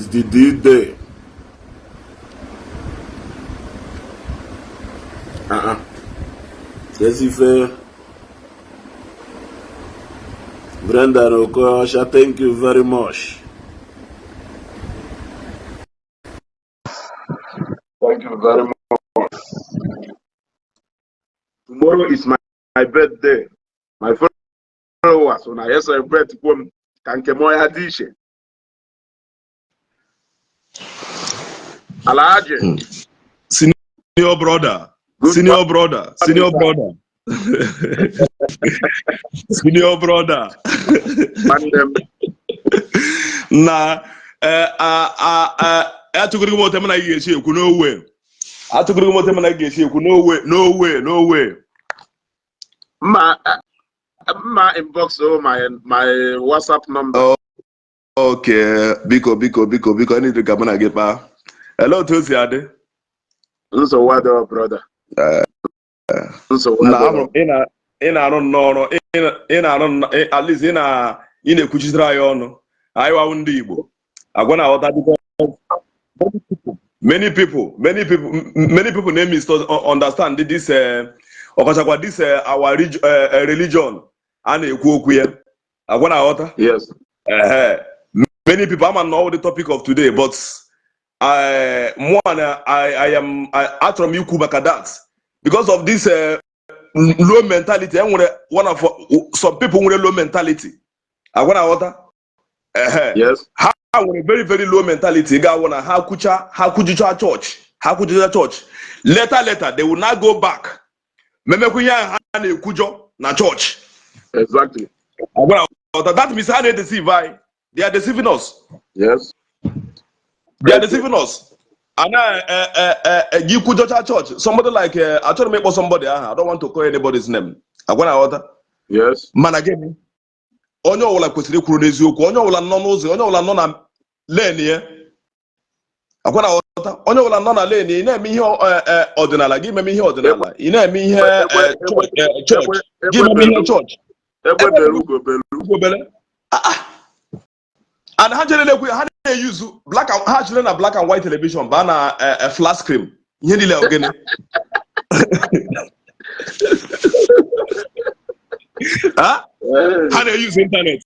Is the D-Day. Uh-uh. Yes, if Brenda Okosha, thank you very much. Thank you very much. Tomorrow is my birthday. My followers, when I celebrate kwom ka nke m ya dị iche. Alhaji. Senior brother. Good Senior brother. Senior sir. Brother. Senior brother. Nwanne m. Na atụgoro m otu m na gị ga-esi ekwu n'owe. Atụgoro m otu m na gị ga-esi ekwu n'owe, n'owe, n'owe. Mma mma inbox, oh, my WhatsApp number. Okay, biko, biko, biko, biko, anyị ka mụ na gị kpaa. Elee otu o si adị? Nsogbu adịrọ, brother. Nsogbu Na adịrọ. ahụrụ m ị na-arụ nnọọ ọrụ ị na-arụ at least ị na-ekwuchitere anyị ọnụ, anyị wawu ndị Igbo agwa na-aghọta, because many people many people many people na misunderstand this, ọkachakwa this our religion a na-ekwu okwu ya, agwa na-aghọta. Yes. Ehe. Many people ama na ọ the topic of today, but mụa na I am achọrọ m ikwu maka that because of this low mentality. Enwere one of some people nwere low mentality, agwa na aghọta. Ehe. Yes. Ha nwere very, very low mentality, ga-awụ na ha kwucha, ha kwujicha church, ha kwujicha church, later later they will not go back memekwa ihe ahụ ha na-ekwujọ na church. Agwa na aghọta. That means ha na-edeceive anyị. They are deceiving us. They are deceiving us. Ana gị kwujọcha church, somebody like achọrọ m ịkpọ somebody aha. I don't want to call anybody's name, agwa na aghọta. Mana gịnị, onye ọbụla kwesịrị ikwuru n'eziokwu, onye ọbụla nọ n'ụzọ, onye ọbụla nọ na lane ya, agwa na aghọta, onye ọbụla nọ na lane, ị na-eme ihe ọdịnala gị, meme ihe ọdịnala, ị na-eme ihe church gị, meme ihe chọọchị. Egbe bere, ugo belu. Obere. Ah, ah. And ha jere na-ekwu, ha na-eyuzu black and, ha jere na black and white television baa na flat screen, ihe niile ogene ha. Ha na-eyuzu internet,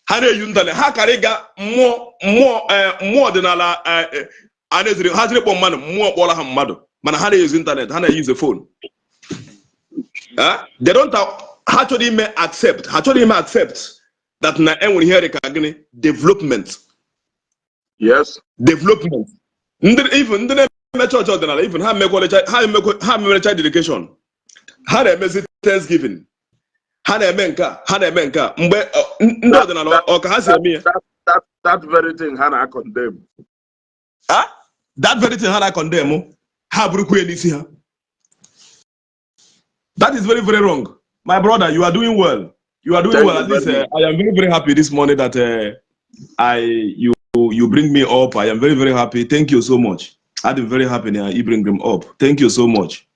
ha na-eyu internet, ha kara ịga mmụọ ọdịnala a na-eziri ha jiri kpọ mmadụ, mmụọ kpọrọ ha mmadụ, mana ha na-eyuzu internet, ha na-eyuzu phone. They don't ha chọrọ ime accept, ha chọrọ ime accept that na enwere ihe dị ka gịnị, development. Development. Ndị even ndị na-eme chọọchị ọdịnala, even ha mekwalecha, ha memerecha dedication, ha na-emezi thanksgiving, ha na-eme nke a, ha na-eme nke a, mgbe ndị ọdịnala ọ ka ha si eme ya. That very thing ha na-condemn. Ah, that very thing ha na-condemn, ha burukwu ya n'isi ha. That is very, very wrong. My brother, you are doing well. You are doing Thank well. you At least very much. I am very, very happy this morning that I you you bring me up. I am very, very happy. Thank you so much. I'm very happy now you bring them up. Thank you so much.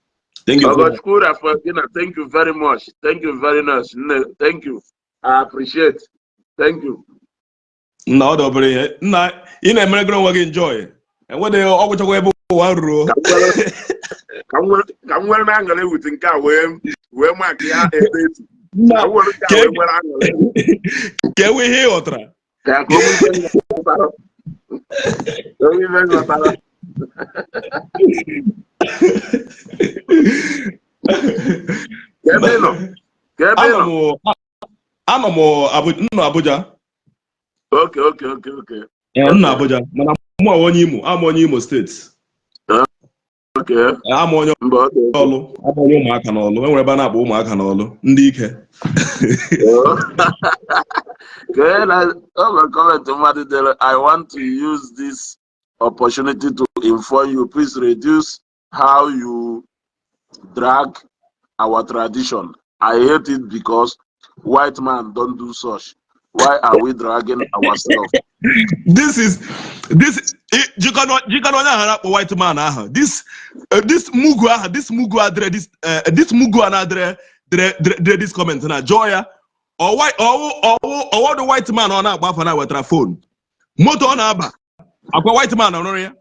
Thank you so much. Ogochukwu Rafaelina, thank you very much. Thank you very much. Nne, thank you. I appreciate. Thank you. Nna, ọ dị obere ihe. Nna, ị na-emere onwe gị enjoy. Enweghị ọgwụchakwa ebe ụwa ruru. Ka m nwere na-aṅụrị with nke a wee mark ya ebe etu. Nna, Ka m nwere nke a wee nwere aṅụrị. Ka enwe ihe ị ghọtara. Ka o nwee ife nghọtara. Ka o nwee ife nghọtara. Ka ebe ị nọ? Ka ebe ị Anọ nọ? m anọ m nọ Abuja. Okay. Ee, m nọ Abuja, mana mụ onye Imo, ama onye Imo Steeti. Ama onye Mba, ọ dị egwu. Ọlụ, ama onye ụmụaka n'Ọlụ. Enwere ebe a na-akpọ ụmụaka n'Ọlụ, ndị ike. Oh. Ka onye na o nwere comment mmadụ dere, "I want to use this opportunity to inform you, please reduce how you drag our tradition. I hate it because white man don't do such. Why are we dragging ourselves?" This is this jikọna onye ahụ na-akpọ white man ahụ, this mugu ahụ, this mugu adịrị, this mugu a na-adịrị dere this comment na jụọ ya, ọwụ ọwụ ọwụ white man ọ na-agba afa na wetara phone, moto ọ na-aba. Akwa white man rụrụ ya.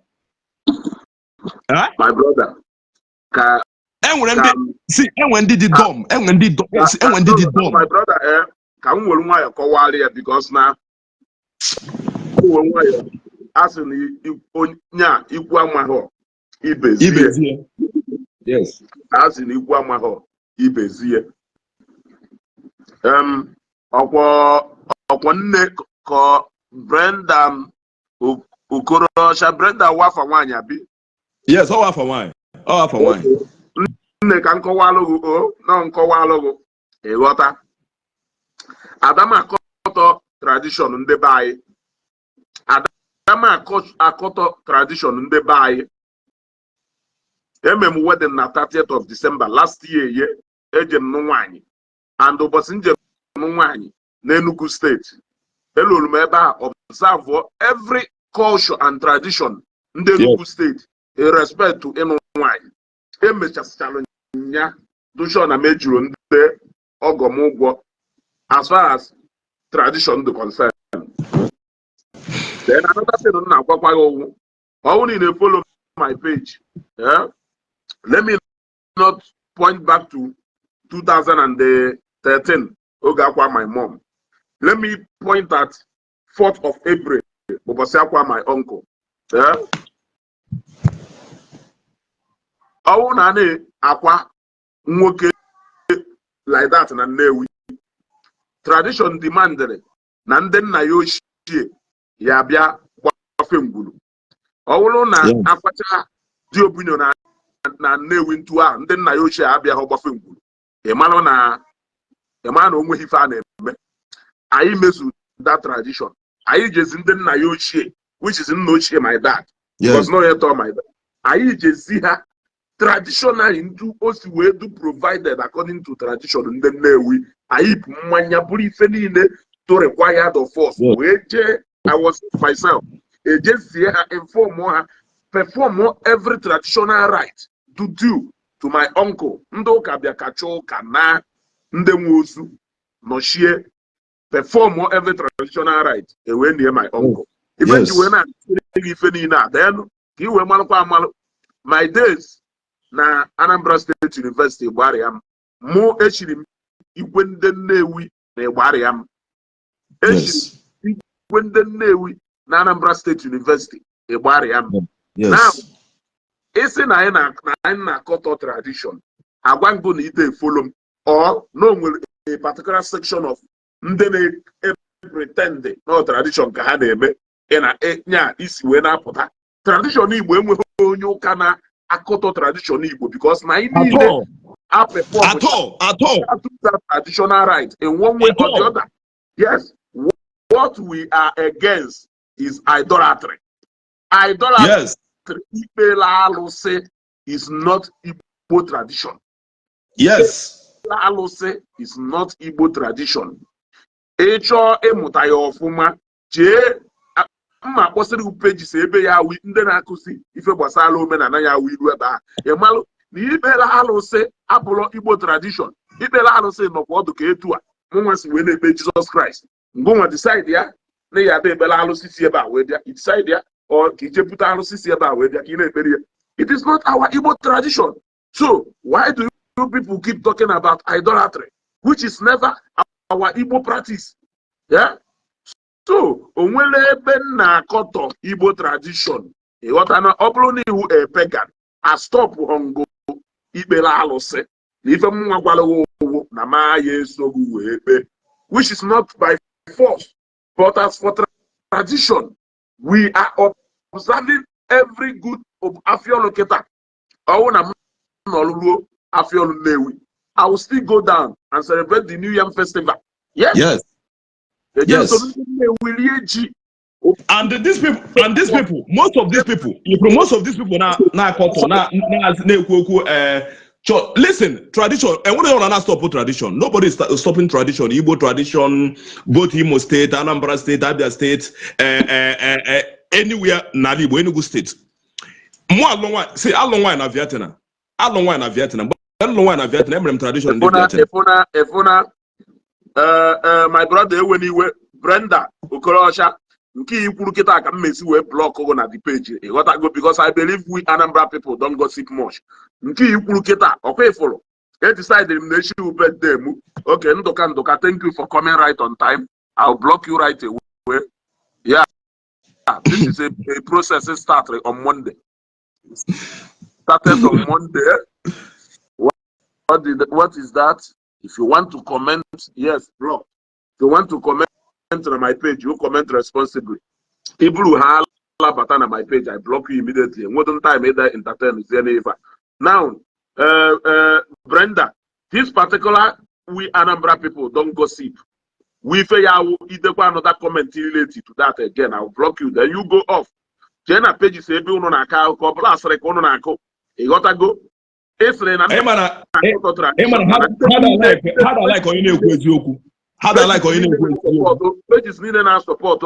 Eh? My brother, ka Enwere ka ndị si enwere ndị dị dumb, enwere ndị si enwere ndị dị dumb. My brother, ka m were nwayọ kọwara ya, because na m were nwayọ a sị na onye a ikwu amaghọ ibezie. Ibezie, yes. A sị na ikwu amaghọ ibezie. Ọkwọ ọkwọ nne ka Brenda Okorocha, Brenda wafa nwaanyị abi? Yes, ọ afọ nwaanyị, ọ afọ nwaanyị. Nne, ka nkọwalụ gị, o nọ nkọwalụ gị, ịghọta. Adama akọtọ tradition ndị be anyị, adama akọtọ tradition ndị be anyị. Eme m wedding na 30th of December last year. Ye eje m nụ nwaanyị, and ụbọchị njem nụ nwaanyị n'Enugu Steeti, eluru m ebe a, observe every culture and tradition ndị Enugu Steeti in respect to ịnụ nwaanyị. Emechasịchalụ nya dushon na mejuru ndị ọgọ m ụgwọ as far as tradition dị concerned. Then another thing m na-agwakwa gị owu, ọwụ na ị na-follow my page, eh? Let me not point back to 2013 oge akwa my mom. Let me point at 4th of April, ụbọchị akwa my uncle, eh? Ọwụ na a na-akwa nwoke like that na Nnewi, tradition demanded na ndị nna ya ochie ya bịa gbafe ngwuru. Ọ bụrụ na akwacha dị opinion na Nnewi ntu ahụ, ndị nna ya ochie abịaghị gbafe ngwuru, ị mara na o nweghị ife a na-eme. Anyị mezu that tradition, anyị jezi ndị nna ya ochie, which is nna ochie my dad, because no yet my dad, anyị jezi ha traditionally ntu o si wee do, provided according to tradition ndị Nnewi. Anyị bụ mmanya bụrụ ife niile to required of us wee jee. I was myself ejezie ha, inform ha, perform every traditional rite to do to my uncle. Ndị ụka bịa kacha ụka na ndị nwe ozu nọchie, perform every traditional rite, ewee nie my uncle. Ife ji wee na-akụziri gị ife niile a deenụ ka ị wee malụkwa amalụ. My days na Anambra State University, gbarịa m, mụ echiri m igwe ndị Nnewi na ịgbarịa m, echiri igwe ndị Nnewi na Anambra State University, ịgbarịa m. Now, ịsị na anyị na-akọtọ tradition, agwa ngụ na ide follow m or na o nwere a particular section of ndị na-pretend na tradition ka ha na-eme. Ị na nya isi wee na-apụta tradition Igbo, enweghị onye ụka na-akọtọ tradition Igbo, because na anyị niile At all. a perform At all. At all. that traditional right in one way At or the all. other. Yes, what we are against is idolatry. Idolatry, ikpele alụsị, is not Igbo tradition. Ikpele alụsị is not Igbo tradition. Ị chọọ ịmụta ya ọfụma, jee mma kpọsịrị gị pages ebe ya awụ ndị na-akụzi ife gbasara omenala ya awụ iru ebe a, ị malụ na ikpere alụsị abụrụ Igbo tradition. Ikpere alụsị nọkwa ọdụ ka etu a mụnwa si wee na-ekpe Jizọs Kraịst. Ngụnwa decide ya na ya ada ekpere alụsị si ebe a wee bịa, i decide ya, ọ ka ijepụta alụsị si ebe a wee bịa ka ị na-ekpere ya. It is not our Igbo tradition. So why do you people keep talking about idolatry, which is never our Igbo practice? Yeah? So o nwere ebe m na-akọtọ Igbo tradition? Ịghọta na ọ bụrụ na iwu a pagan, a stop ngo ikpere alụsị na ife mnwa gwara gị owu na ma ya eso gị wee kpee, which is not by force. But as for tradition, we are observing every good afiọlụ. Kịta ọwụ na m nọrụ ruo afiọlụ Nnewi, I will still go down and celebrate the New Yam Festival, yes. Eje soro ndị Nnewi rie ji. And these people, most of these people, you know, most of these people na na-akọtọ na na na-ekwu okwu listen, tradition, enwere onye na stop tradition. Nobody is stopping tradition, Igbo tradition, both Imo State, Anambra State, Abia State, anywhere n'ala Igbo, Enugu State. Mụ alụ nwaanyị, si alụ nwaanyị na Vietnam, alụ nwaanyị na Vietnam. Mgbe alụ nwaanyị na Vietnam, emere m tradition ndị Efuna Vietnam. Efuna, efuna, my brother, ewe n'iwe. Brenda Okorocha. Nke i kwuru kịta ka m mesi wee block gụ na the page, ịghọtago? Because I believe we Anambra people don't gossip much. Nke i kwuru kịta, ọkwa ịfụrụ e decide m na echi wu birthday mụ. Okay, Ndụka, Ndụka, thank you for coming right on time. I'll block you right away. Yeah, this is a process started on Monday, started on Monday. What is that? If you want to comment, yes, block. If you want to comment on my page, you comment responsibly. Iburu ha alabata na my page, I block you immediately. Enweghị time ịda entertain zie n'ife a. Now, Brenda, this particular "we Anambra people don't gossip", we ife ya wụ idekwa another comment related to that again, I will block you, then you go off. Jee na pages ebe unu na-akọ akụkọ, ọ bụla asịrị ka unu na-akụ, ịghọtago? Ịsịrị na Ị ma na ị ma na ha da like onye na-ekwu eziokwu. Ha da like onye na-ekwu eziokwu. Pages niile na-asupport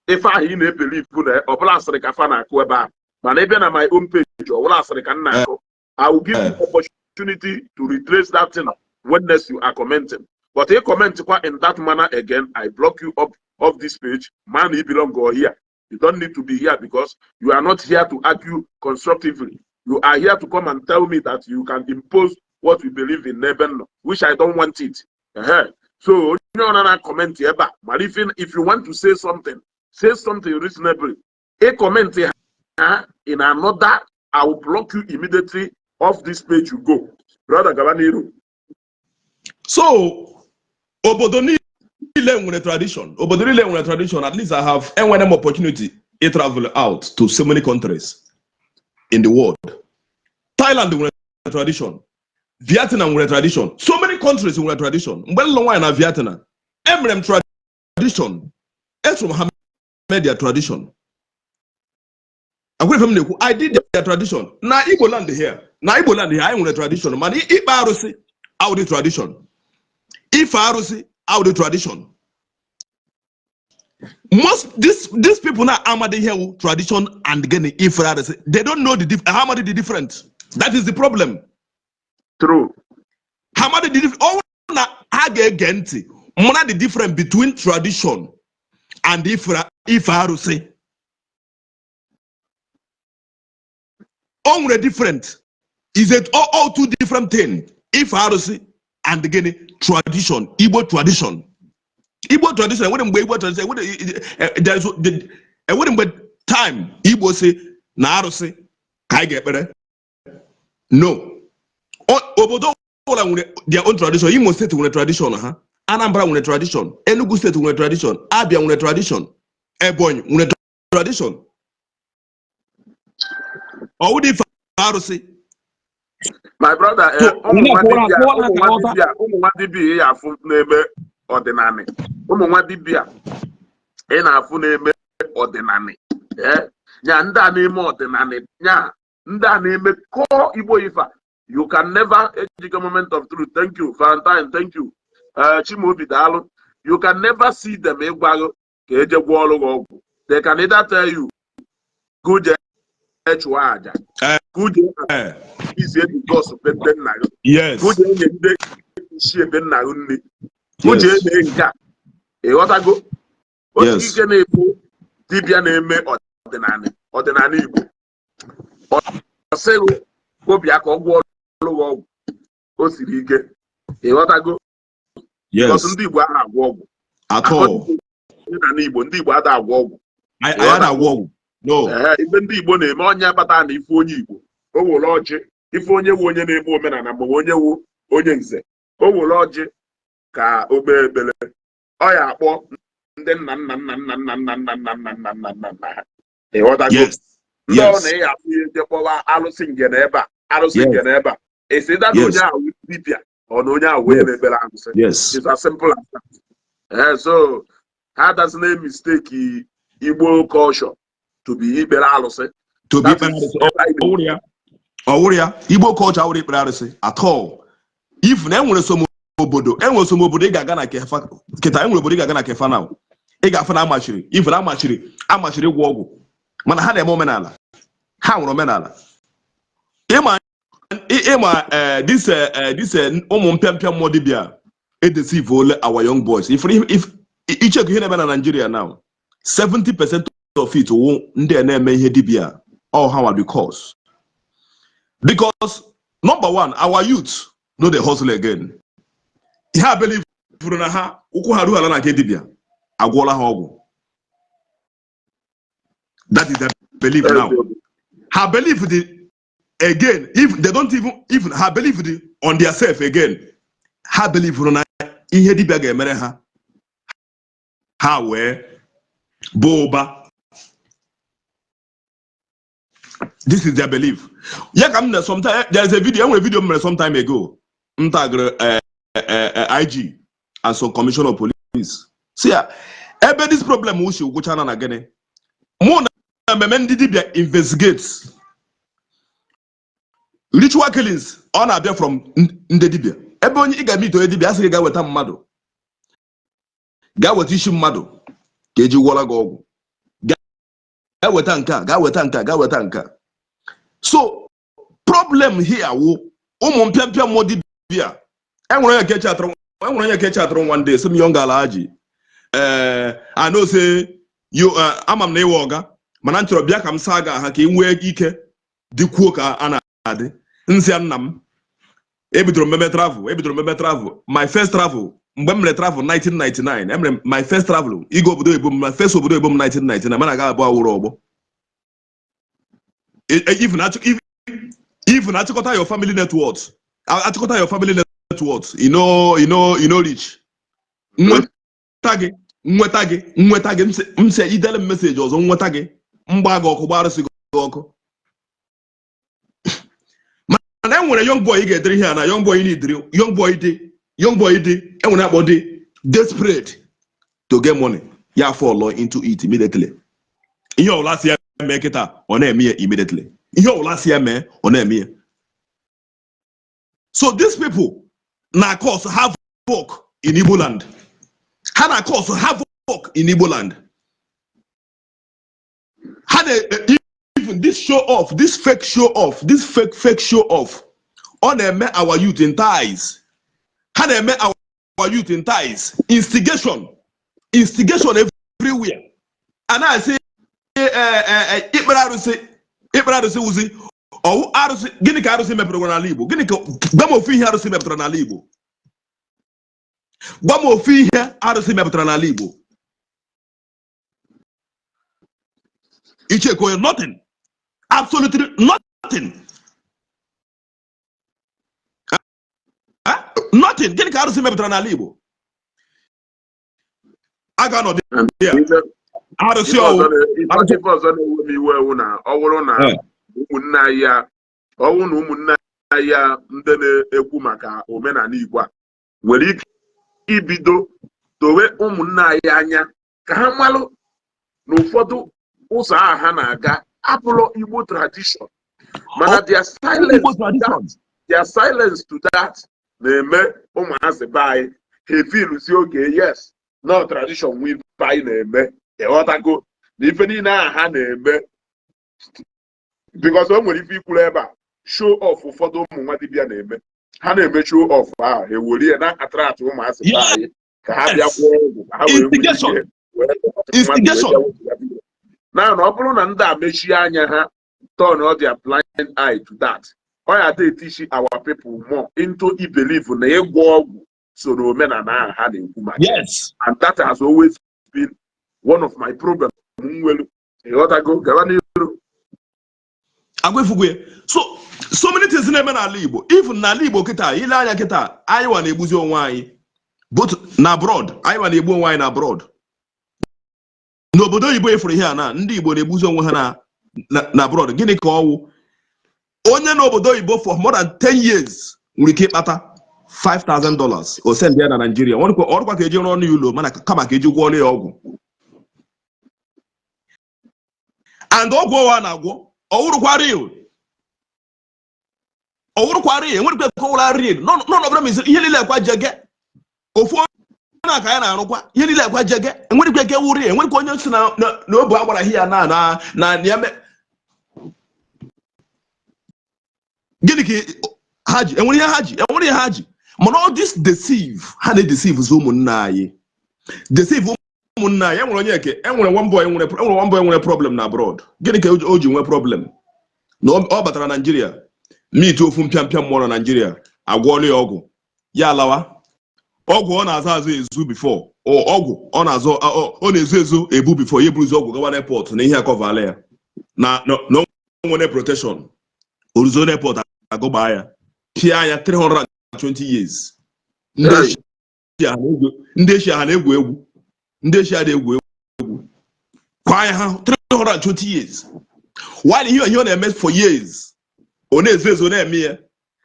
ife ahụ ị na-ebelieve na ọbụla asịrị ka fa na-akụ ebe ahụ, mana ị bịa na my own page, ọbụla asịrị ka m na-akụ. I will give you opportunity to retrace that thing when next you are commenting, but ị comment kwa in that manner again, I block you up off this page. Man, you belong go here, you don't need to be here, because you are not here to argue constructively. You are here to come and tell me that you can impose what we believe in n'ebe m nọ, which I don't want it. Ehe. So onye ọ na comment ebe a mara if you want to say something, say something reasonably. A comment ha in another, I will block you immediately. Off this page you go. Brother, gaba n'iru. So obodo niile nwere tradition, obodo niile nwere tradition. At least I have enwere m opportunity to travel out to so many countries in the world. Thailand nwere tradition, Vietnam nwere tradition, so many countries nwere tradition. Mgbe m lụrụ nwaanyị na Vietnam, emere m tradition, esoro m ha mee their tradition. Agwa ife m na-ekwu, I did their tradition. Na Igbo land here, na Igbo land here, anyị nwere tradition, mana ikpe arụsị awụdị tradition, ife arụsị awụdị tradition. Most these people na amadi ihe wụ tradition and gịnị, ife arụsị. They don't know the ha amadi the difference. That is the problem. True. Ha amadi the difference. Ọ bụrụ na ha ga-ege ntị mara the difference between tradition and ife arụsị, o nwere different. Is it all two different thing? Ife arụsị and gịnị, tradition. Igbo tradition, Igbo tradition, enwere mgbe Igbo tradition enwere, there is enwere mgbe time Igbo si na arụsị ka anyị ga-ekpere. No. Obodo ọbụla nwere their own tradition. Imo Steeti nwere tradition ha, Anambra nwere tradition, Enugu Steeti nwere tradition, Abia nwere tradition, Ebonyi nwere tradition. Ọwụdị ife arụsị. My brother, So, ụmụ nwa ị dibịa na-akọwara ụmụ ka nwa ghọta. dibịa, ụmụ nwa dibịa ị afụ na-eme ọdịnanị, ụmụ nwa dibịa ị na-afụ na-eme ọdịnanị, nya ndị a na-eme ọdịnanị, nya ndị a na-eme kọọ Igbo ife a, you can never ejike. Moment of truth, thank you. Valentine, thank you. Chimaobi, daalụ. You can never see them ịgwaghị ka eje gwọọ ọrụ gị ọgwụ. They can either tell you go jee chụọ aja, go jee izie the gods be ndị nna gị, go jee nye ndị isi ebe nna gị nri, go jee mee nke a, ịghọtago? Otu Yes. ike na-ekwu dibịa na-eme ọdịnala, ọdịnala Igbo, ọ sịghị obi ka ọ gwọọ ọrụ gị ọgwụ, o siri ike, ịghọtago? Yes. Because ndị Igbo ahụ agwọ ọgwụ. At all. Omenala Igbo, ndị Igbo ada agwọ ọgwụ. Anyị na-agwọ ọgwụ, no. Ee, ife ndị Igbo na-eme, onye kpatara na ife onye Igbo o were ọjị, ife onye wu onye na-eme omenala ma onye wu onye nze, o were ọjị ka o kpee ekpere, ọ ya akpọ ndị nna nna nna nna nna nna nna nna nna nna nna nna nna ha, ịghọtago? Yes. Ndị ọ Yes. na ị afụ ihe je kpọwa alụsị ngene ebe a, alụsị ngene ebe a, esi da na onye ahụ dibịa, ọ na onye ahụ onye na-ekpere alụsị. It's as simple as that. So ha doesn't mistake Igbo culture to be ikpere alụsị. To be That ikpere is arụsị. ebe anyị Ọwụrụ ya, ọwụrụ ya. Igbo culture awụrụ ikpere arụsị at all. If na enwere some obodo, enwere some obodo ị ga-aga na kefa kịta, enwere obodo ị ga-aga na kefa now, ị ga-afụ na amachiri, if na amachiri ịgwọ ọgwụ, mana ha na-eme omenala, ha nwere omenala. Ịma this ụmụ mpịampịa mmụọ dibịa edeceive ole our young boys. If icheck ihe na-eme na Nigeria now, 70% of it wụ ndị a na-eme ihe dibia. All ha the cause, because number one, our youth no dey hustle again. Ha believe na ha ụkwụ ha ruo ala na nke dibia, agwọla ha ọgwụ. That is their belief now. Ha believe the again, if they don't even ha believe the on their self again. Ha believe na ihe dibia ga-emere ha, ha wee bụ ụba. This is their belief. Ya ka m na sometimes, there is a video, enwere video m mere some time ago, m tagịrị IG and some commissioner of police, si ya ebe this problem ushi gwụchana na gịnị mụ na mmemme ndị dibia investigate ritual killings. Ọ na-abịa from ndị dibia. Ebe onye ị ga-meet onye dibia, asị gị gaa weta mmadụ, gaa weta isi mmadụ ka eji gwọrọ gị ọgwụ, gaa weta nke a, gaa weta nke a, gaa weta nke a. So problem here wụ ụmụ mpịampịa mmụọ dibia. Enwere onye nke chatụrụ one day, sị m, "Young Alhaji, ee, I know say you, ama m na ịwa ọga, mana m chọrọ bịa ka m saa gị aha ka ị nwee ike dịkwuo ka a na-adị." Nsị ya, "Nna m, ebidoro m meme travel, ebidoro m meme travel. My first travel, mgbe m mere travel 1999, emere m my first travel ịga obodo oyibo m, my first obodo oyibo m 1999, mana aga abụọ awụrụ ọgbọ." Even achịkọta your family net worth, achịkọta your family net worth, you know reach. Nweta gị, nweta gị, nweta gị, m sị idele m message ọzọ, nweta gị, mgba gị ọkụ, gbarụsị gị ọkụ. Mana e nwere young boy ị ga-edere ihe a na young boy need, young boy dị, young boy dị, enwere akpọ dị desperate to get money, ya fall into it immediately. Ihe ọbụla si ya mee kịta, ọ na-eme ya immediately. Ihe ọbụla si ya mee, ọ na-eme ya. So these people na cause havoc in Igbo land. Ha na cause havoc in Igbo land. Ha na even this show off, this fake show off, this fake fake show off, ọ na-eme our youth entice. Ha na-eme our youth entice. Instigation, instigation everywhere. A na-asị ikpere arụsị, ikpere arụsị wụzi ọwụ arụsị. Gịnị ka arụsị mepụtara n'ala Igbo? Gịnị ka, gwa m ofu ihe arụsị mepụtara n'ala Igbo. Gwa m ofu ihe arụsị mepụtara n'ala Igbo. Ichekwa nothing, absolutely nothing. Nothing. Gịnị ka arụsị mepụtara n'ala Igbo? A ga-anọdụ ya arụsị ọwụ. Ife ọzọ na-ewe m iwe ewu na ọ bụrụ na ụmụnne anyị ya, ọ bụrụ na ụmụnne anyị ya ndị na-ekwu maka omenala Igbo a nwere ike ibido dowe ụmụnne anyị anya ka ha malụ na ụfọdụ ụzọ ahụ ha na-aga abụrụ Igbo tradition, mana their silence, their silence to that na-eme ụmụazị be anyị ha efeeluzi oge, yes, no tradition nwe ife anyị na-eme. Ịghọtago na ife niile ahụ ha na-eme, because o nwere ife ikwuru ebe a, show off ụfọdụ ụmụ nwa dibịa na-eme. Ha na-eme show off ahụ, ha ewere ya na attract ụmụazị be anyị ka ha bịa gwọọ ọgwụ, ka ha wee nwee ike Instigation. Na ọ bụrụ na ndị a mechie anya ha, turn all their blind eye to that, ọ ya dị teach our people more into believe na ịgwọ ọgwụ so na omenala ahụ ha na-ekwu maka. And that has always been one of my problem m nwere. Ịghọtago? Gaba n'iru. Agwefugwe. So many things na-eme n'ala Igbo. Even n'ala Igbo kịta, ile anya kịta, anyị wa na-egbuzi onwe anyị, both na abroad. Anyị wa na-egbu onwe anyị na abroad, n'obodo oyibo. Efuru ihe a na ndị Igbo na-egbuzi onwe ha na abroad. Gịnị ka ọwụ? Onye n'obodo oyibo for more than 10 years nwere ike ịkpata $5,000, o send ya na Nigeria. Ọrụkwa ka eji rụọ ọnụ ya ụlọ, mana kama ka eji gwọọrọ ya ọgwụ. And ọgwụ ọwa na-agwọ, ọwụrụkwa real, ọwụrụkwa real. Enwerekwa ka ọwụra real. None of them is. Ihe niile ekwa jege ofu onye aka ya na-arụkwa ihe niile ekwa jege. Enwerekwa eke wụ real. Enwerekwa onye si na obu agbara ya na ya gịnị ka ha ji enwere ihe ha ji, enwere ihe ha ji. Mana all this deceive ha na-edeceive ụmụnne anyị, deceive Ụmụnna anyị enwere onye eke enwere one boy nwere one boy nwere problem na abroad. Gịnị ka o ji nwee problem? Na ọ batara Naijiria, meet ofu mpịampịa mmụọ na Naijiria, agwọọla ya ọgwụ, ya alawa. Ọgwụ ọ na-azụ azụ ezu before, ọgwụ ọ na-azụ ọ na-ezu ezu ebu before, ya eburuzi ọgwụ gawa n'airport na ihe akọvala ya na o nwere protection. Oruzo n'airport, agụgbaa ya, pịa ya 320 years. Ndị Hey. Eshia ha ndị Eshia ha na-egwu egwu, ndị Eshia na-egwu egwu kwa ya ha 320 years, while ihe ọ na-eme for years, ọ na-ezo ezo na-eme ya.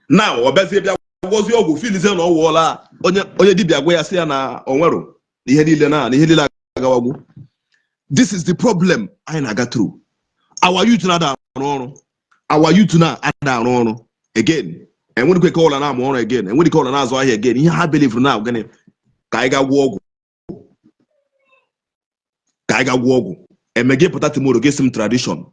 Now ọ bịazie bịa gwọzie ọgwụ, filizie na ọ wụọla onye dibịa, gwa ya sị ya na o nwero ihe niile na ihe niile agawagwu. This is the problem anyị na-aga through. Our youth na-ada arụ ọrụ, our youth na-ada arụ ọrụ again. Enwere ike ọla na-amụ ọrụ again, enwere ike ọla na-azụ ahịa again. Ihe ha believe na gịnị? Ka anyị ga gwụọ ọgwụ, ka anyị ga gwụọ ọgwụ. Eme gị pụta tomorrow, gị sị m tradition.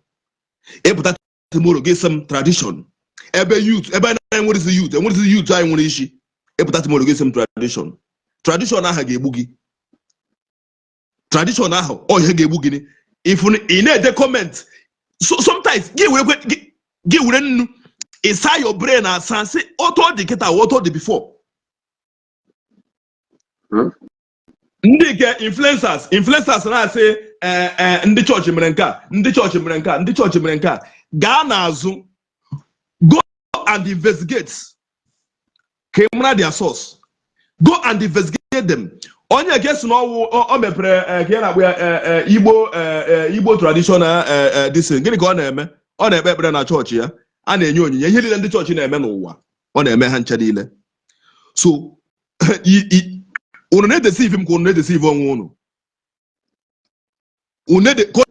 Ịpụta tomorrow, gị sị m tradition. Ebe youth, ebe anyị na-enwerezi youth, enwerezi youth anyị nwere isi. Ịpụta tomorrow, gị sị m tradition. Tradition ahụ ga-egbu gị. Tradition ahụ, ọ ihe ga-egbu gị. If ị na-ede comment, so sometimes gị were gị were nnu ịsa your brain, asa sị otu ọ dị kịta, otu ọ dị before. Ndị nke influencers na-asị ndị chọọchị mere nke a, ndị chọọchị mere nke a, ndị chọọchị mere nke a. Gaa n'azụ, go and investigate ka ị mara their source. Go and investigate them. Onye nke si na ọwụ o mepere ka ya na-akpọ ya Igbo Igbo traditional this thing. Gịnị ka ọ na-eme? Ọ na-ekpe ekpere na chọọchị ya, a na-enye onyinye, ihe niile ndị chọọchị na-eme n'ụwa, ọ na-eme ha nche niile. So unu na-edeceive m ka unu na-edeceive onwe unu. Ka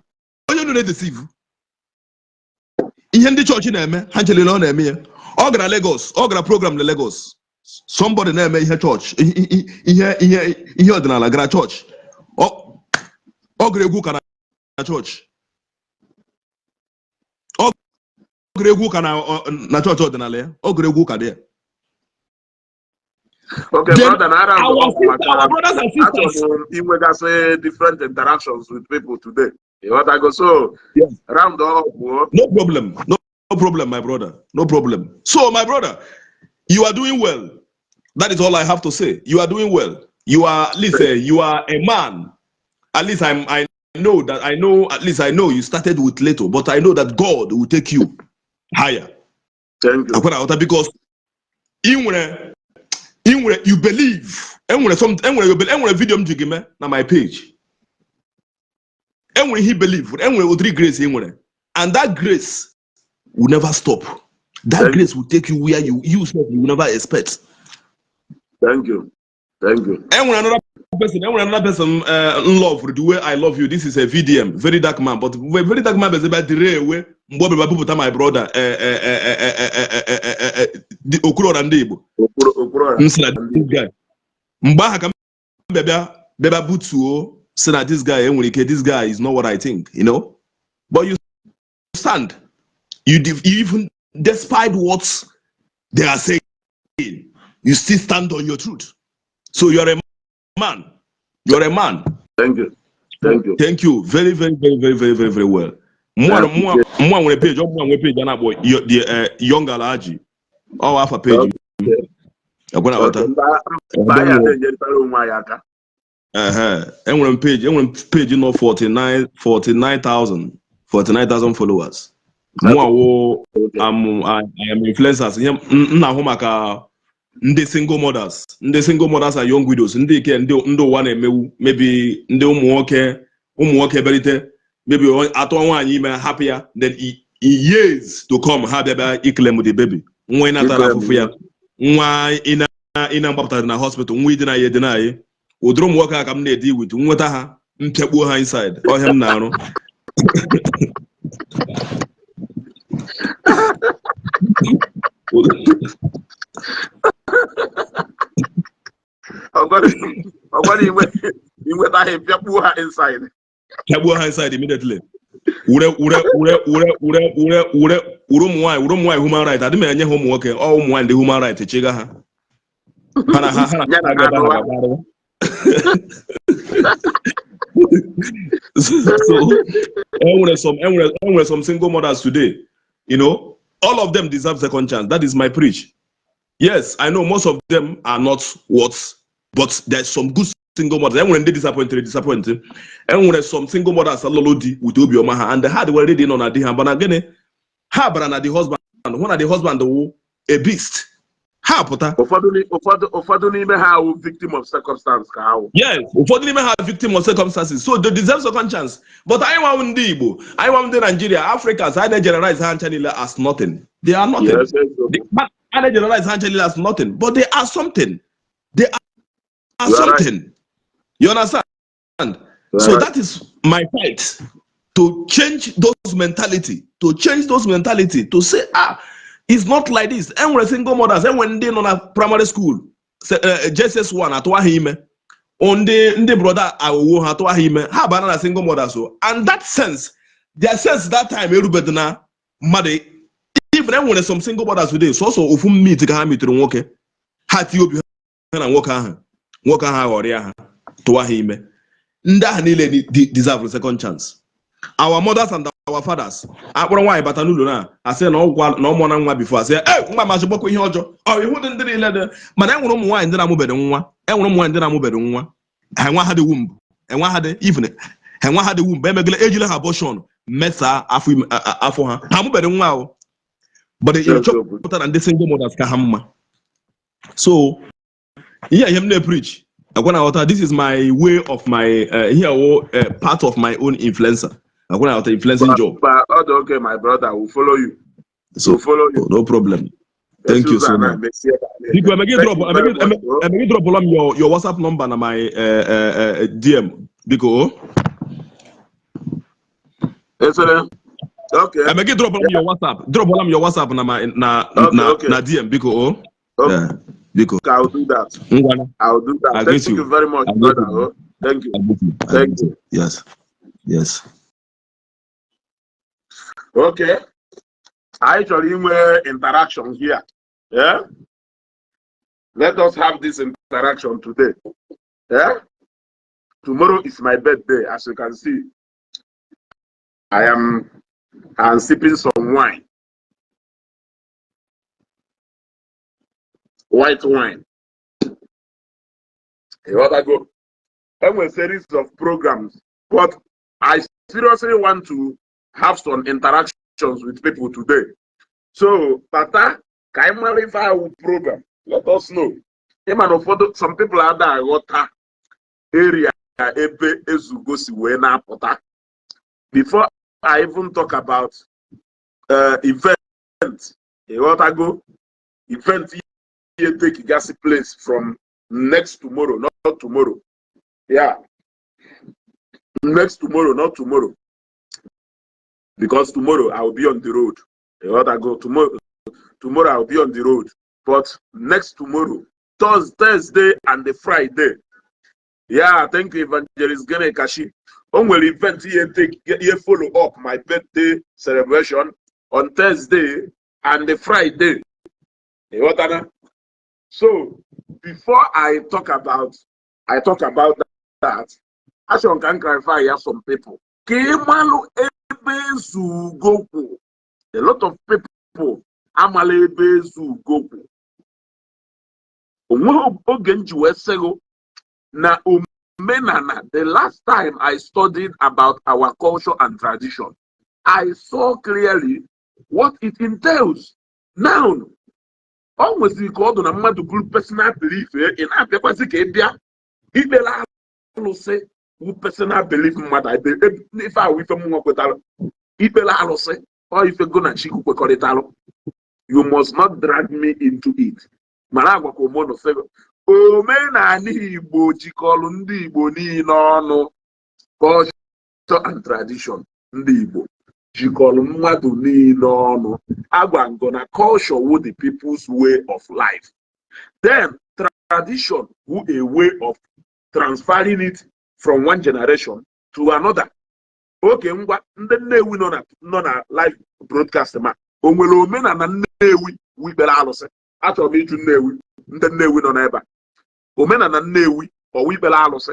onye unu na-edeceive, ihe ndị chọọchị na-eme, ha nchelele ọ na-eme ya. Ọ gara Lagos, ọ gara program na Lagos. Somebody na-eme ihe chọọchị, ihe ọdịnala, gara chọọchị, ọ gara egwu ụka na chọọchị, ọ gụrụ egwu ụka na chọọchị ọdịnala ya, ọ gụrụ egwu ụka dị ya. Okay, Then brother, na round our up sister, maka our brothers and sisters. Achọrọ m inwegasị different interactions with people today. Ịghọtago? So Yes. round up o. No problem. No, no problem, my brother. No problem. So, my brother, you are doing well. That is all I have to say. You are doing well. You are, listen, you are a man. At least I know that I know, at least I know you started with little, but I know that God will take you higher. Thank you. Akwara aghọta, because ị nwere, you believe. Enwere some, enwere video m ji gị mee na my page. Enwere ihe believe, enwere ụdịrị grace ị nwere, and that grace will never stop. That grace will take you where you self you will never expect. Thank you. Thank you. Enwere another person love the way I love you. This is a VDM, Very Dark Man, but Very Dark Man bụ ebe dịrị ewe mgbe ọ bịara bupụta my brother the Okwuluọra ndị Igbo. Okpuru okpuru ọra. M sị na this guy, mgbe ahụ ka m bịa butuo, sị na this guy enwere ike, this guy is not what I think, but you stand, you even despite what they are saying, you still stand on your truth. So you are a man, you are a man. Thank you. Thank you. Thank you very, very, very, very, very, very, very well. Mụnwa nwere page, ọ mụnwa nwere page a na-akpọ the Young Alhaji. Ọ afa page ekwe na ghọta. Okay, mba anyị a na-enyerịtara onwe anyị aka. Ehe, enwere m page nọ 49 49,000 49,000 followers. Mụnwa wụ I am influencers. Ihe m na-ahụ maka ndị single mothers, ndị single mothers and young widows, ndị ike ndị ụwa na-emewu, maybe ndị ụmụ nwoke berite, maybe atọ nwaanyị ime, hapụ ya, then in years to come ha bịa iclaim the baby. Nwa ị natara afụfụ ya, nwa ị na-mgbapụtara na hospital, nwa idina ya edina anyị. Ụdịrị ụmụ nwoke a ka m na-edi with nweta ha, mpịakpuo ha inside ọhịa m na-arụ. Ọgwara inweta ha, pịakpuo ha inside. Pịagbuo ha inside immediately. Wure wure wure wure wure wure wure wure ụmụ nwaanyị, wure ụmụ nwaanyị human right. Adị m enye ha ụmụ nwoke, ọ ụmụ nwaanyị ndị human right chịga ha, ha na ha Ya na ha ha ga ebe ha nụwa. ga-agbarịwa. So enwere some single mothers today. All of them deserve second chance. That is my preach. Yes, I know most of them are not what, but there's some good single mothers. Enwere ndị disappointed. Enwere some single mothers alụlụ di with obiọma ha, and ha dị ready nọ na di ha, mana gịnị, ha bara na the husband, hụ na the husband wụ a beast, ha pụta. Ụfọdụ n'ime ha wụ victim of circumstance ka ha wụ. Yes, ụfọdụ n'ime ha victim of circumstances, so they deserve second chance. But anyị nwanwụ ndị Igbo, anyị nwanwụ ndị Nigeria, Africans, anyị na-generalize ha ncha niile as nothing. They are nothing. A na-generalize ha ncha niile as nothing, but they are something. They are You are right. something. You understand? You are So right. that is my fight, to change those mentality, to change those mentality, to say, "Ah, it's not like this." Enwere single mothers, enwere ndị nọ na primary school, JSS1, atụwa ha ime. O ndị brother aghụghọ ha atụwa ha ime, ha bara na single mothers o. And that sense, their sense that time erubedị na mmadụ. Even enwere some single mothers today, sọsọ ofu meet ka ha mitụrụ nwoke, ha tie obi ha na nwoke ahụ, nwoke ahụ aghọrịa ha, tụwa ha ime. Ndị ahụ niile deserve second chance. Our mothers and our fathers, akpọrọ nwaanyị bata n'ụlọ na asị na ọgwa na ọmụọ na nwa before, asị e nwa masị gbakwa ihe ọjọọ ọ ihu dị ndị niile dị. Mana enwere ụmụ nwaanyị ndị na-amụbeghị nwa, enwere ụmụ nwaanyị ndị na-amụbeghị nwa, ha enwe ha dị womb, enwe ha dị, even ha enwe ha dị womb, emegele ejila ha abortion mesaa afọ afọ ha, ha amụbeghị nwa ahụ, but ị chọpụta na ndị single mothers ka ha mma. So ihe m na-preach, agwa na ghọta, this is my way of my here wo part of my own influencer, agwa na ghọta, influencing job. But all the okay, my brother will follow you. So Will follow you. No problem, thank you so much. Biko, emegi drop emegi drop m your WhatsApp number na my DM, biko o. Esere. Okay. Emegi drop m your WhatsApp, drop m your WhatsApp na my na na na DM, biko o. Okay. Yeah, biko. I'll do that. Ngwana. I'll do that. I Thank greet you. you very much, I greet brother. you. Oh, thank you. I greet you. I Thank greet you. Yes. Okay. I chọrọ inwe interaction here. Yeah? Let us have this interaction today. Yeah? Tomorrow is my birthday, as you can see. I'm sipping some wine. White wine. You ought to go. Enwe series of programs, but I seriously want to have some interactions with people today. So, Tata, ka anyị mara ife ahụ program. Let us know. Ịma na ụfọdụ, some people ada aghọta area ebe Ezugo si wee na-apụta. Before I even talk about event, ịghọtago, event ihe take gasị place from next tomorrow, not tomorrow. Yeah. Next tomorrow, not tomorrow. Because tomorrow I will be on the road. Ịghọtago, tomorrow I will be on the road. But next tomorrow, Thursday and the Friday. Yeah, thank you, Evangelist Gene Kashi. O nwere event ihe take ihe follow up my birthday celebration on Thursday and the Friday. Ịghọtana? So before I talk about that, achọrọ m ka m clarify ya some people. Ka ị malụ ebe Ezugo kwụ. A lot of people amala ebe Ezugo kwụ. Onweghị oge m ji wee sịgụ na omenala, the last time I studied about our culture and tradition, I saw clearly what it entails. Now, ọ nwesịrị ka ọ dụ na mmadụ bụrụ personal belief, ị na-abịakwasị ka ị bịa ikpere alụsị wụ personal belief mmadụ. Ife ahụ ife mmụọ kwetara, ikpere alụsị ọ ife go na Chukwu kwekọrịtalụ. You must not drag me into it. Mara agwa ka omono sị omenala Igbo jikọrọ ndị Igbo niile ọnụ. Culture and tradition ndị Igbo jikọrọ mmadụ niile ọnụ. Agwa ngo na culture wu the people's way of life, then tradition wu a way of transferring it from one generation to another. Oke ngwa, ndị Nnewi nọ na live broadcast, ma o nwere omenala Nnewi wu ikpere alụsị? Achọrọ m ịjụ Nnewi, ndị Nnewi nọ n'ebe a, omenala Nnewi ọwụ ikpere alụsị?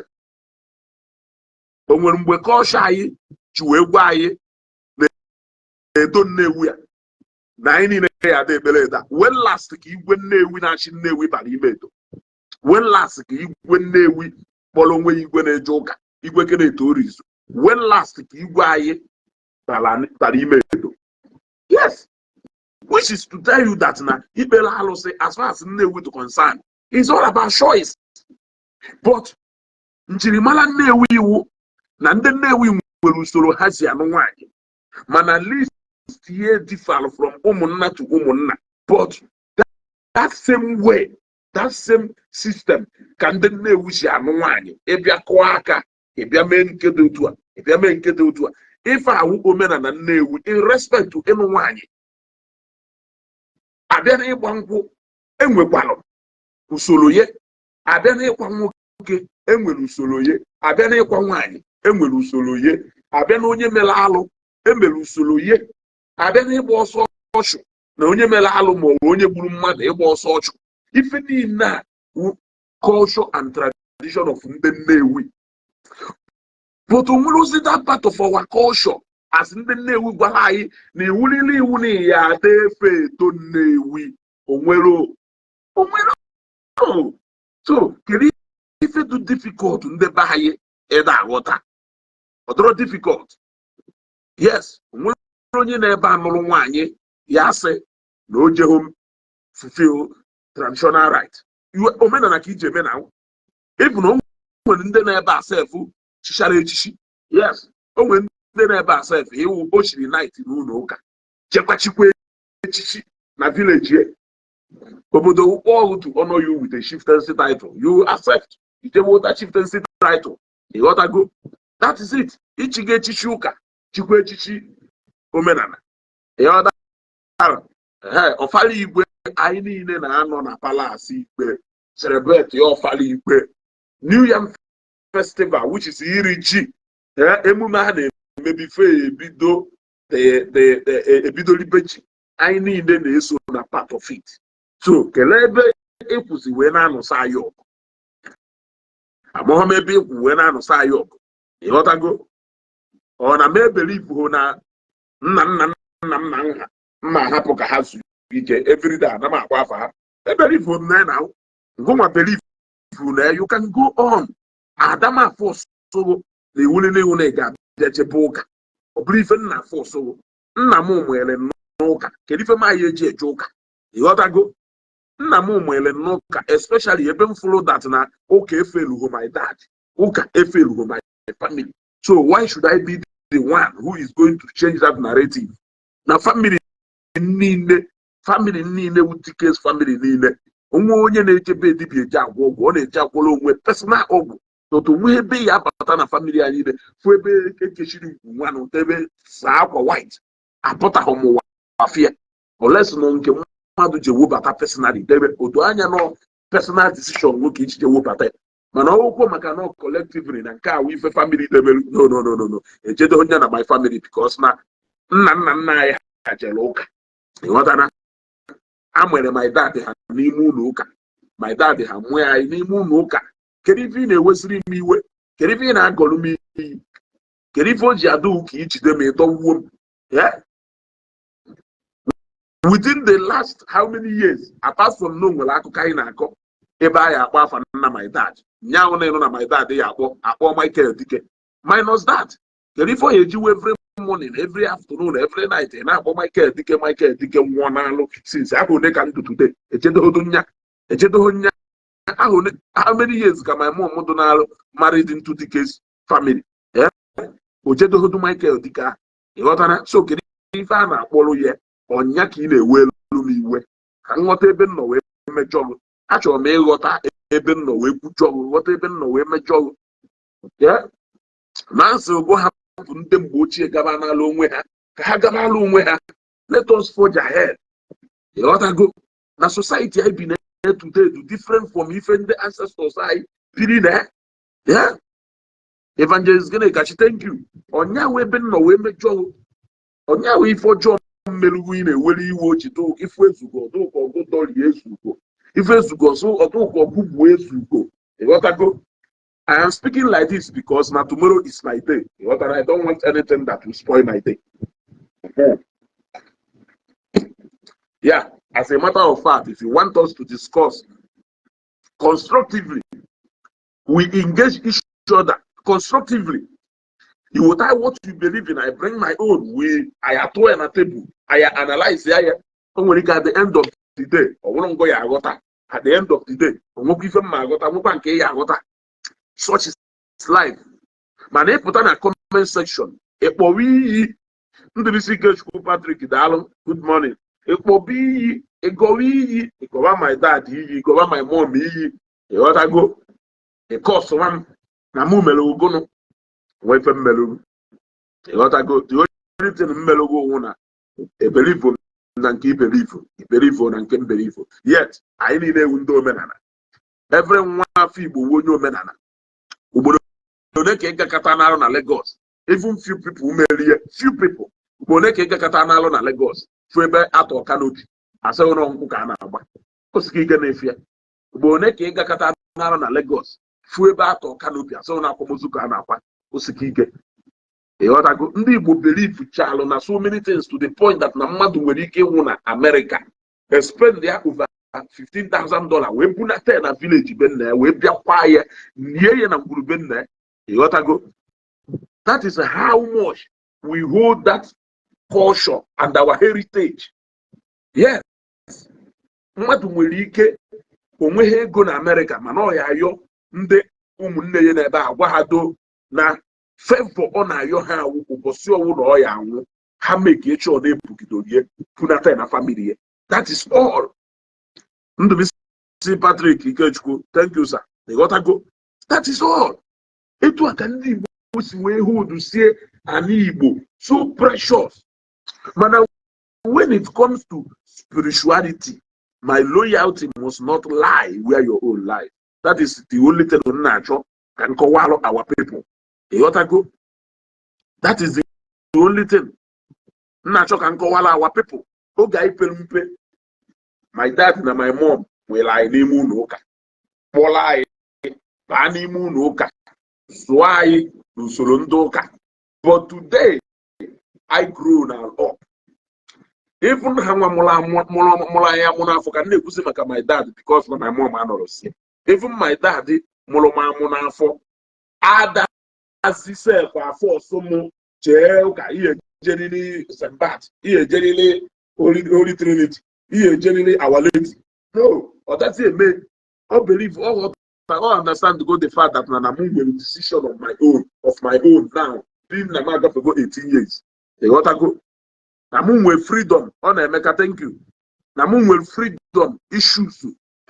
O nwere mgbe culture anyị ji wee gwa anyị na Edo Nnewi a na anyị niile ya ada ekpere Edo a? When last ka igwe Nnewi na-achị Nnewi bara ime Edo? When last ka igwe Nnewi kpọrọ onwe ya igwe na-eje ụka, igwe Kenneth Orizu? When last ka igwe anyị bara ime Edo? Yes, which is to tell you that na ikpere alụsị, as far as Nnewi is concerned, is all about choice. But njirimara Nnewi iwu na ndị Nnewi nwere usoro ha si anụ nwaanyị, mana list ihe differ from ụmụnna to ụmụnna, but that same way, that same system ka ndị Nnewi si anụ nwaanyị. Ịbịa kụọ aka, ịbịa mee nke dị otu a, ịbịa mee nke dị otu a. Ife awụ omenala Nnewi in respect to ịnụ nwaanyị. Abịa n'ịgba nkwụ, enwekwalụ usoro ye. Abịa n'ịkwa nwoke, enwere usoro ye. Abịa n'ịkwa nwaanyị, enwere usoro ye. Abịa na onye mere alụ, emere usoro ye. Abịa n'ịgba ọsọ ọchụ, na onye mere alụ ma ọ bụ onye gburu mmadụ, ịgba ọsọ ọchụ. Ife niile a wụ culture and tradition of ndị Nnewi, but onwerozi that part of our culture as ndị Nnewi gwara anyị na iwulili iwu na ya ada efe Edo Nnewi. Onwere, onwere. So kedu ife dị difficult ndị be anyị ịda aghọta? Ọ dịrọ difficult. Yes, onwere onye na-ebe anụrụ nwaanyị ya sị na o jeho fulfill traditional right. Omenala ka iji eme na ịbụ na o nwere ndị na-ebe asefụ chichara echichi. Yes, o nwere ndị na-ebe asef iwu o chiri knight n'ụlọ ụka, chekwachikwa echichi na village ye. Obodo kpọọ to honor you with a chieftaincy title, you accept, ijebe chieftaincy title. Ịghọtago? That is it. Ichiga echichi ụka, chikwa echichi omenala. Ịghọtara? Ee, ọfala igwe, anyị niile na-anọ na palace igwe celebrate ya. Ọfala igwe, New Yam Festival, which is iri ji, emume a na-eme before ebido ebidolibe ji, anyị niile na-eso na part of it. So kelee ebe ịkwụsị wee na-anụsa anyị ọgụ. Amaghị m ebe ịkwụ wee na-anụsa anyị ọgụ. Ịghọtago? Ọ na m ebelieve na nna nna nna m na nha mma hapụ ka ha zuo ike. Everyday ana m akpọ afa ha. Ebelieve m na na ngụnwa believe na you can go on. Adama afọsụrụ na ewulile iwu na ị ga-abịa jebe ụka. Ọ bụrụ ife nna afọsụrụ, nna m nwere n'ụka, kedu ife m anyị eji eje ụka? Ịghọtago? Nna m nwere n'ụka, especially ebe m fụrụ that na ụka efelugo my dad, ụka efelugo my family. So why should I be the one who is going to change that narrative? Na family niile, family niile wu Dike's family niile, onwe onye na-ejebe dibịa eje agwọ ọgwụ, ọ na-eje agwọrọ onwe personal ọgwụ. Tụtụ nwe ebe ya abata na family anyị niile, fụ ebe ekechiri ugwu nwanụ, ebe saa akwa white, apụtaghị m ụwa afịa oles nọ nke mmadụ ji ewebata personally, debe otu anya nọ personal decision nwoke iji je webata ya. Mana ọgwụkwọ maka na collectively na nke awụ ife family debere. No, no, no, no, no, ejedo onye na my family, because na nna nna nna anyị ha jere ụka. Ịghọtara? A nwere my dad ha n'ime ụlọ ụka, my dad ha mụọ anyị n'ime ụlọ ụka. Kedu ife ị na-ewesịrị m iwe? Kedu ife ị na-agọrọ m iyi? Kedu ife o ji adị ụka ijide m ịdọwuo m? Within the last how many years, apart from na o nwere akụkọ anyị na-akọ ebe anyị akpọ afa nna my dad, nyaahụ na ịnụ na my dad ya akpọ akpọ Michael Dike, minus that, kedu ife ọ ya ejiwe every morning, every afternoon, every night ị na-akpọ Michael Dike, Michael Dike nwụọ n'alụ since ahụ one ka ndụ today? Ejedohodo nya, ejedoho nya ahụ. How many years ka my mom dị n'alụ married into Dike's family? Ojedohodo Michael Dike ahụ. Ịghọtara? So kedu ife a na-akpọrọ ya ọnya ka ị na-ewe elu m iwe? Ka nghọta ebe m nọ wee mejọ gị. Achọrọ m ịghọta ebe m nọ wee kwujọ gị, ghọta ebe m nọ wee mejọ gị. Na nsị ụgwọ hapụ ndị mgbe ochie gaba n'ala onwe ha, ka ha gaba ala onwe ha. Let us forge ahead. Ịghọtago? Na society anyị bi na today do different from ife ndị ancestors anyị biri na ya. Evangelist gịnị kachi, thank you. Ọnya wee ebe m nọ wee mejọ gị, ọnya wee ife ọjọọ mmerugwu ị na-ewere iwe ochite. Ifu ezugo ọdụka ọgụ dọrie ezugo, ife ezugo ọsụ ọdụka ọgụ gbuo ezugo. Ịghọtago? I am speaking like this because now tomorrow is my day. What, I don't want anything that will spoil my day. Yeah, as a matter of fact, if you want us to discuss constructively, we engage each other constructively. You will tell what you believe in, I bring my own. We I atụ na table, I analyze ya ya. O nwere ike at the end of the day, ọ bụrụ ngo ya aghọta. At the end of the day, o nwekwa ife mma aghọta, nwekwa nke ya aghọta. Such is life. Mana ịpụta na comment section, ịkpọwa iyi. Ndụbisi Ikechukwu Patrick, daalụ, good morning. Ịkpọba iyi, ịgọwa iyi, ịgọwa my dad iyi, ịgọwa my mom iyi, ịghọtago, ịkọsụwa m na mụ mere ugunu nwa ife mmelụgwu, ịghọtago. The only thing mmelụgwu onwu na ebelieve na nke ibelieve, ibelieve na nke mbelieve. Yet anyị niile ewu ndị omenala. Every nwa afọ Igbo wu onye omenala. Ugboro ole ka ị gakọta n'arụ na Lagos? Even few people merie, few people. Ugboro ole ka ị gakọta n'alụ na Lagos fụ ebe atọ canopy, asịghị na nkwụ ka a na-agba osike ike na-efe ya? Ugboro ole ka ị gakọta n'alụ na Lagos fụ ebe atọ canopy, asịghị na akwamozu ka a na-akwa osike ike? Ịghọtago? Ndị Igbo believe chalụ na so many things, to the point that na mmadụ nwere ike ịnwụ na America, spend ya over $15,000 wee bunata ya na village be nna ya, wee bịakwa ya nie ya na ngwuru be nna ya. Ịghọtago? That is how much we hold that culture and our heritage. Yes, mmadụ nwere ike onweghị ego na Amerịka, mana ọ ya ayọ ndị ụmụnne ya n'ebe a, gwa ha do na favor ọ na-ayọ ha awụ ụbọchị ọwụ na ọ ya anwụ, ha make sure na ebugidorie punata ya na family ya. That is all. Ndụbisi Patrick Ikechukwu, thank you, sir. Ịghọtago? That is all. Etu a ka ndị Igbo si wee hold sie ana Igbo so precious. Mana when it comes to spirituality, my loyalty must not lie where your own lie. That is the only thing m na-achọ ka nkọwalụ our people. Ịghọtago? That is the only thing m na-achọ ka nkọwalụ our people. Oge anyị pere mpe, my dad na my mom were anyị n'ime ụlọ ụka, kpọrọ anyị baa n'ime ụlọ ụka, zụọ anyị n'usoro ndị ụka. But today I grow now up, even ha nwa mụrụ anyị amụ n'afọ, ka m na-ekwuzi maka my dad because na my mom anọrọ si. Even my dad mụrụ m amụ n'afọ adazi sef afọ ọsọ mụ jee ụka. Ihe ejeriri St. Bart, ihe ejeriri Holy Trinity, ihe ejeriri Our Lady. No, ọ dazi eme. Ọ believe, ọ ghọta, ọ understand go the fact that na mụ nwere decision of my own now, being na m agafego 18 years. Ịghọtago na mụ nwere freedom? Ọ na-emeka, thank you. Na mụ nwere freedom issues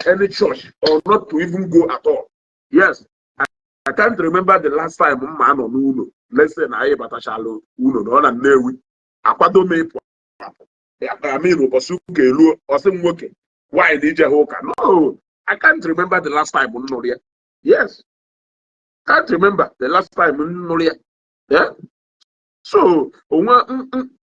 any church or not to even go at all. Yes, I can't remember the last time mma anọ n'ụlọ. Let's say na anyị batachalụ ụlọ na ọ na Nnewi, akwado m ịpụ apụ. I mean, ụbọchị ụka eluo, ọsị m nwoke nwaanyị na ije ha ụka. No, I can't remember the last time m nụrụ ya. Yes, can't remember the last time m nụrụ ya. Yeah? So onwe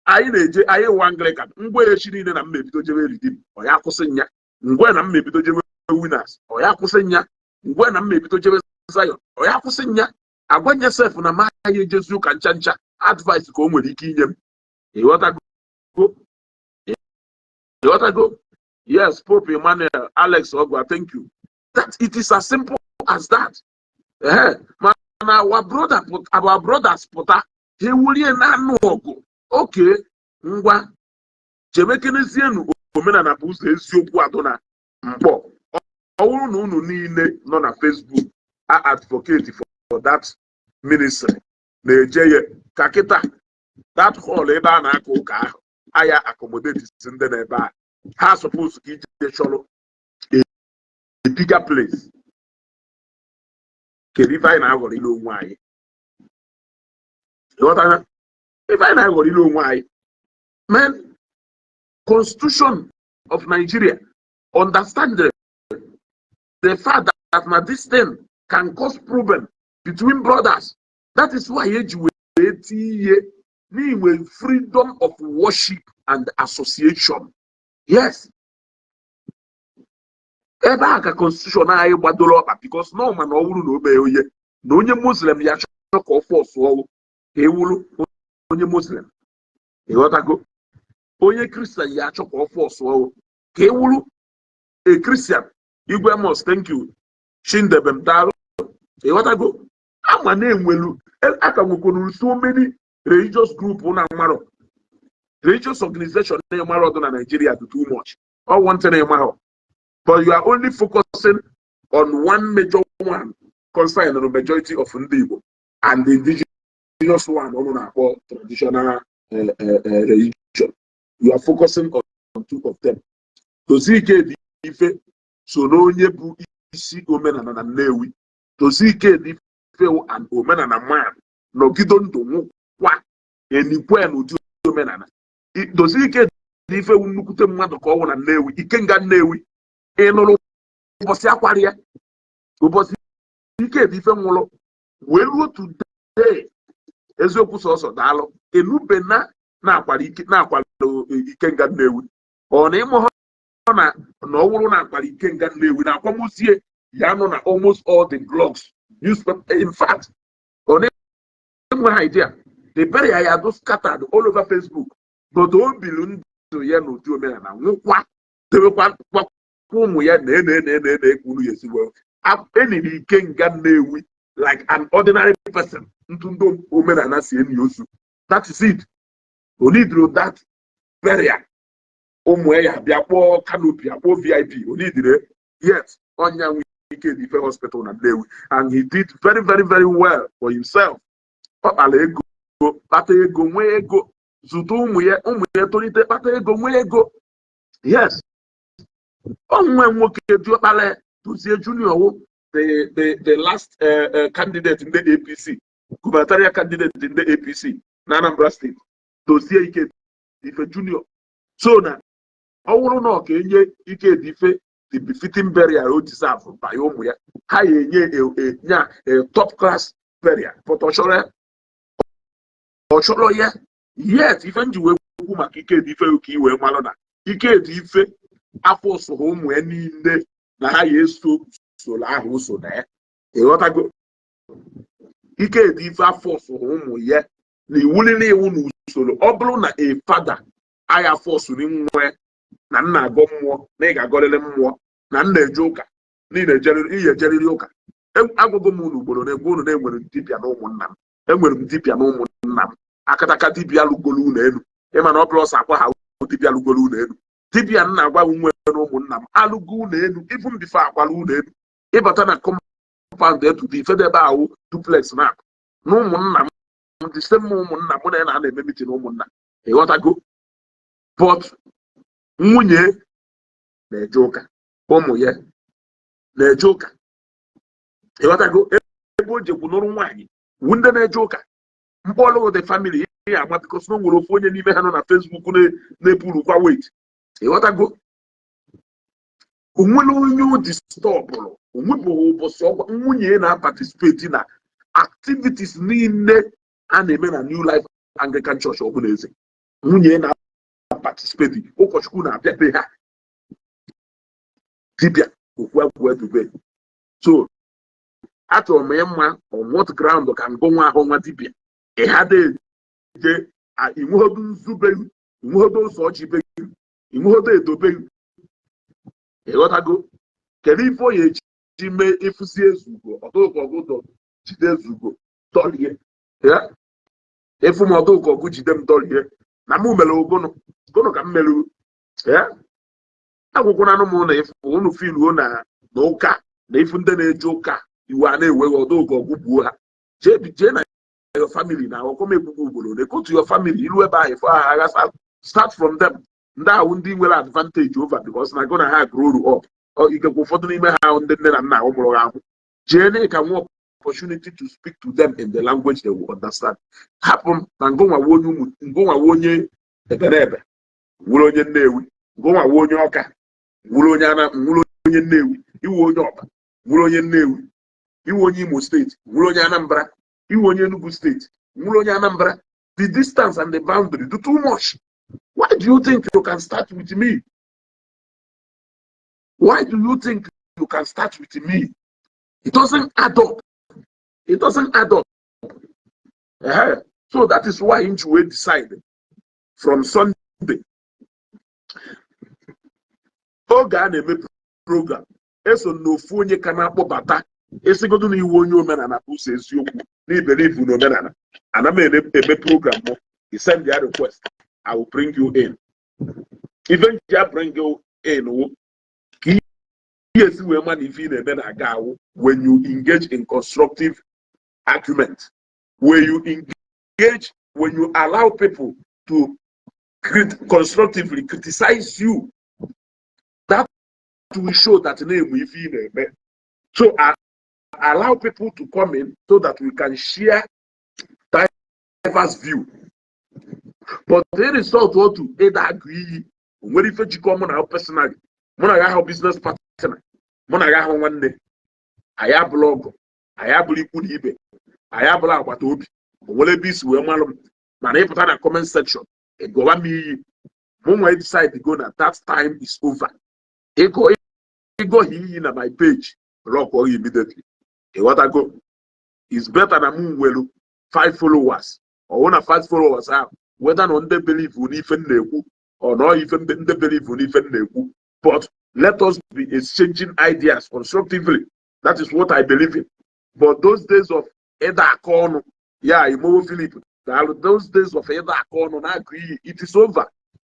anyị na-eje, anyị wa Anglican ngwa echi niile na mma ebido jebe Redeem, ọ ya akwụsị nya. Ngwe na mma ebido jebe Winners, ọ ya akwụsị nya. Ngwe na mma ebido jebe Zion, ọ ya akwụsị nya. Agwa nya sef na ma ya ejezi ụka ncha ncha, advice ka o nwere ike inye m. Ịghọtago? Ịghọtago? Yes, Pope Emmanuel Alex Ogwa, thank you. That it is as simple as that. Ee, mana our brothers pụta, ha ewurie na-anụ ọgụ. Oke ngwa, jemekenezienu. Omenala bụ ụzọ eziokwu. Adụ na mkpọ, ọ bụrụ na unu niile nọ na Facebook a advocate for that ministry na-eje ya ka kịta that hall ebe a na-aka ụka ahụ aya accommodate ndị na ebe a, ha suppose ka ije chọrọ a bigger place. Kedu ife anyị na-aghọrọ ile onwe anyị? Ịghọtara ife anyị na-aghọrọ ile onwe anyị? Man, Constitution of Nigeria understand the fact that na this thing can cause problem between brothers. That is why eji wee tinye n'inwe freedom of worship and association. Yes, ebe a ka constitution anyị gbadoro ọkpa, because no, mana ọ bụrụ na o mee onye Na onye Muslim ya chọrọ ka ọ force ọwụ ka ewuru onye Muslim, ịghọtago? Onye Christian ya achọ ka ọ force ọwụ ka ewuru a Christian. Igwe Amos, thank you. Chindebem, daalụ. Ịghọtago? Ama na-enwelu aka nwekwara so many religious group na mmarọ, religious organization na-emara ọdụ na Nigeria do too much. All one thing ịmahọ, but you are only focusing on one major one concern the majority of ndị Igbo and the indigenous one ọnụ na-akpọ traditional religion. You are focusing on two of them. Dozie dị ife so n'onye bụ isi omenala na Nnewi. Dozie dị ife and omenala man nọgido ndụ nwụkwa enikwe n'ụdị omenala. Dozie ike dị ife wu nnukwute mmadụ ka ọ wụ na Nnewi, Ikenga Nnewi. Ị nụrụ ụbọchị akwara ya, ụbọchị ike dị ife nwụrụ wee ruo today, eziokwu sọsọ daalụ, enube na na-akwara ike na-akwado Ikenga Nnewi. Ọ na ịmụ ha na na ọ wụrụ na akwara Ikenga Nnewi na akwamozie ya nọ na almost all the blogs, newspaper. In fact, ọ na-enwe ha idea the burial ya do scattered all over Facebook, but o biri ndụ ya n'ụdị omenala, nwụkwa, debekwa gwakwa ụmụ ya na ene ene ene ene ekwu unu ya esi wee eniri Ikenga Nnewi like an ordinary person. Ntụ ndị omenala si eni ozu, that is it. Onidiro that burial, ụmụ ya bịa kpọọ canopy, akpọọ VIP, onidire yet. Ọnya nwe ike dị ife hospital na Nnewi, and he did very, very, very well for himself. Ọ kpara ego, kpata ego, nwee ego, zụta ụmụ ya. Ụmụ ya tolite, kpata ego, nwee ego. Yes, onwe nwoke diọkpara Dozie Junior wụ the last candidate ndị APC, gubernatorial candidate ndị APC na Anambra State, Dozie Ike Ife Junior. So na ọ bụrụ na ọ ka enye Ike Ife the befitting burial o deserve by ụmụ ya, ha ya enye nya a top class burial, but ọ chọrọ ya yet. Ife nji wee kwu maka Ike Ife ka i wee malụ na Ike Ife afọ sụrụ ụmụ ya niile na ha ya eso usoro ahụ so na ya. Ịghọtago? Ike Ife afọ sụrụ ụmụ ya na iwulili iwu na usoro. Ọ bụrụ na a father agha forcerụ nwa na nna agọ mmụọ, na ị ga-agọrịrị mmụọ, na nna eje ụka, na ị na-ejerịrị ụka. Agwago m unu ugboro na-egwu unu na enwere m dibịa na ụmụnna m. Enwere m dibịa na ụmụnna m. Akataka dibịa lugolo unu elu, ịma na ọ bụrụ ọsọ akwa ha dibịa lugolo unu elu. Dibịa nna agwa nwe na ụmụnna m alụgo unu elu, even before akwala unu elu ịbata na compound etudo ifedebe ahụ duplex na na ụmụnna m, the same ụmụnna mụ na ya na-eme meeting ụmụnna. Ịghọtago? But nwunye na-eje ụka, ụmụ ya na-eje ụka. Ịghọtago? Ebe o jekwu nụrụ nwaanyị wu ndị na-eje ụka. Mkpọlụ the family ihe ama because na o nwere ofu onye n'ime ha nọ na Facebook na-epurukwa wait. Ịghọtago? Onwere onye o disturbụrụ, onwebụghị ụbọchị ọgwa nwunye ya na-participate na activities niile a na-eme na New Life Anglican Church ọbụla. Eze nwunye ya na-participate, ụkọchukwu na-abịa be ha, dibịa okwu agwụ edube. So achọrọ m ịma on what ground ka ngụ nwa ahụ nwa dibịa ịhada eje inweghọdo nzube, inweghọdo ose ọjị be, inweghọdo edobe. Ịghọtago? Kedu ife o ya eji mee ịfụzi ezugo ọdụkọgụ jide ezugo dọlie ya ịfụ m ọdụkọgụ jide m dọlie na mụ mere ogono gono ka m mere ya? Agwụkwananụ m na ịfụ unu filuo na na ụka na ịfụ ndị na-eje ụka iwe a na-enweghị ọdụkọgụ gbuo ha. Jee jee na your family na ọkọm ekwugwu ugboro na go to your family ilu ebe ahụ ịfụ ha aghasa. Start from them. Ndị ahụ ndị nwere advantage over because na go na ha grow up. Ikekwe ụfọdụ n'ime ha ahụ ndị nne na nna ahụ mụrụ ha ahụ jee na ka nwee opportunity to speak to them in the language they will understand. Hapụ m na ngụnwawo onye ụmụ, ngụnwawo onye eberebe, wụrụ onye Nnewi, ngụnwawo onye Ọka, wụrụ onye ana, wụrụ onye Nnewi, iwu onye Ọba, wụrụ onye Nnewi, iwu onye Imo State, wụrụ onye Anambra, iwu onye Enugu State, wụrụ onye Anambra. The distance and the boundary do too much. Why do you think you can start with me? Why do you think you can start with me? It doesn't add up. It doesn't add up. Ehe. So that is why m ji wee decide from Sunday, oge a na-eme program, eso n'ofu onye ka na-akpọbata esigodo na iwu onye omenala bụ ụzọ eziokwu na iberibe na omenala ana m eme program mụ. You send their request, I will bring you in. Even ji bring you in wụ ka ihe esi wee ma na ife ị na-eme na-aga awụ when you engage in constructive argument, when you engage, when you allow people to constructively criticize you, that will show that na-enwe ife ị na-eme. So I allow people to come in so that we can share diverse view, but the result otu ịda agụ iyi o nwere ife jikọ mụ na personally, mụ na ya ahụ business partner, mụ na ya ahụ nwanne, anyị abụla ọgụ, anyị abụla ikwu na ibe, anyị abụla agbata obi. O nwere ebe isi wee malụ m, mana ịpụta na comment section ịgọwa m iyi, mụ nwee decide go na that time is over. Ịgọ ịgọghị iyi na my page, block ọ immediately. Ịghọtago? Is better na mụ nwere five followers, ọwụ na five followers ahụ, whether na ndị believe n'ife m na-ekwu or na ife ndị believe n'ife m na-ekwu, but let us be exchanging ideas constructively. That is what I believe in. But those days of ịda aka ọnụ ya, Imowo Philip daalụ, those days of ịda aka ọnụ na-agụ iyi, it is over.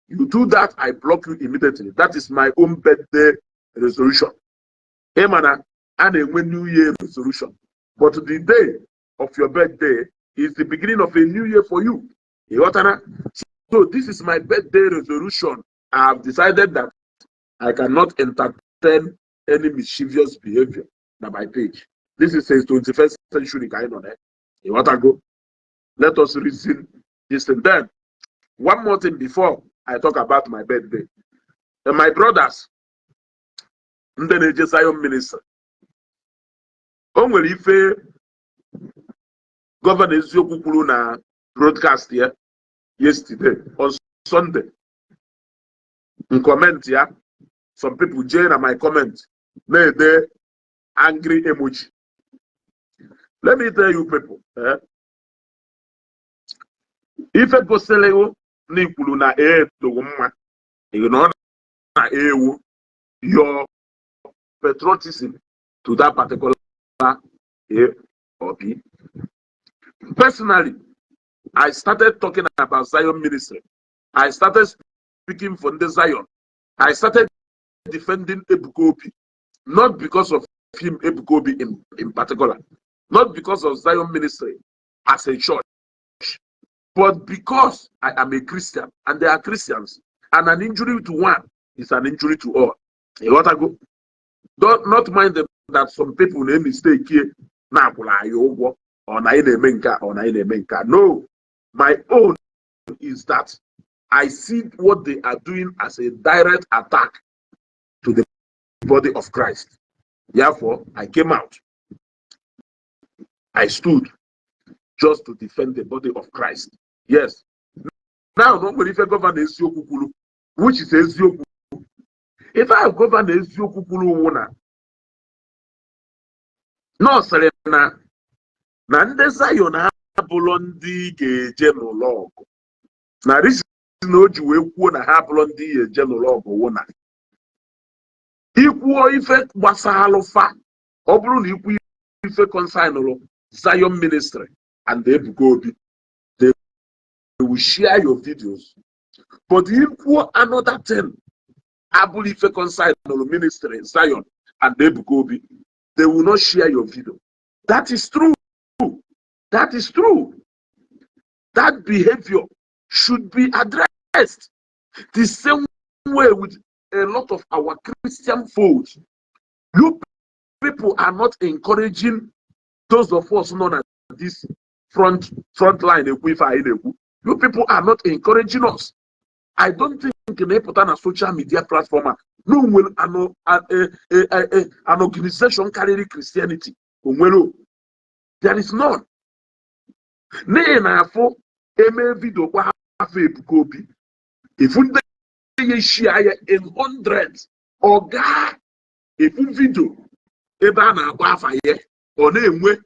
You do that, I block you immediately. That is my own birthday resolution. Ịma na a na-enwe New Year resolution, but the day of your birthday is the beginning of a new year for you. Ịghọtara? So this is my birthday resolution. I have decided that I cannot entertain any mischievous behavior na my page. This is a 21st century ka anyị nọ na ya. Ịghọtago? Let us reason this thing. Then one more thing before I talk about my birthday. My brothers ndị na-eje Zion Ministry, o nwere ife Governor Eziokwu kwuru na broadcast ya yesterday, on Sunday. In comment ya, some people jee na my comment na-ede angry emoji. Let me tell you people, eh, ife gosiri na ikwuru na edogo mma ị nọ na ewu your patriotism to that particular A or B. Personally, I started talking about Zion Ministry. I started speaking for the Zion. I started defending Ebuka Obi, not because of him, Ebuka Obi in particular, not because of Zion Ministry as a church, but because I am a Christian and they are Christians, and an injury to one is an injury to all. You got to go. Don't not mind them that some people na mistake here na-akwụrụ anyị ụgwọ ọ na anyị na-eme nke a, ọ na anyị na-eme nke a. No, my own is that I see what they are doing as a direct attack to the body of Christ. Therefore, I came out. I stood just to defend the body of Christ. Yes. Now, no nwere ife Governor Eziokwu kwuru, which is eziokwu. Ife ahụ Governor Eziokwu kwuru wụ na nọ sịrị na ndị Zion abụlọ ndị ga-eje n'ụlọ ọgụ, na reason na o ji wee kwuo na ha abụlọ ndị ga-eje n'ụlọ ọgụ wụ na ikwuo ife gbasalụ fa, ọ bụrụ na ikwu ife concernụrụ Zion Ministry and Ebuka Obi, they will share your videos, but ikwuo another thing abụrụ ife concernụrụ ministry Zion and Ebuka Obi, they will not share your video. That is true. That is true. That behavior should be addressed. The same way with a lot of our Christian folks. You people are not encouraging those of us known as this front line ekwu ife anyị na-ekwu. You people are not encouraging us. I don't think na ịpụta na social media platform a na o nwere an organization karịrị Christianity. O nwere? There is none. N'ihi na afụ eme video kwa afọ Ebuka Obi, ifu ndị ya share ya in hundreds, ọ gaa efu video ebe a na-akpọ afa ya, ọ na-enwe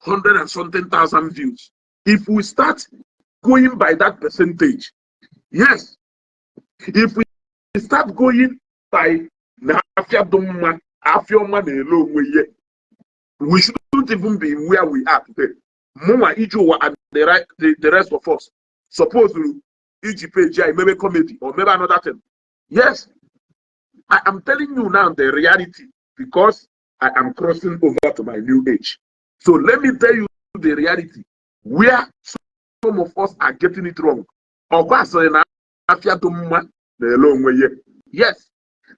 Hundred and something thousand views. If we start going by that percentage, yes, if we start going by na afịa dị mma, afịa ọma na-ele onwe ihe, we shouldn't even be where we are today. Mụnwa ije ụwa and the rest of us suppose iji page anyị mebe comedy or mebe another thing. Yes, I am telling you now the reality because I am crossing over to my new age. So let me tell you the reality where some of us are getting it wrong. Ọkwa asịrị na afịa dị mma na-ele onwe ya. Yes,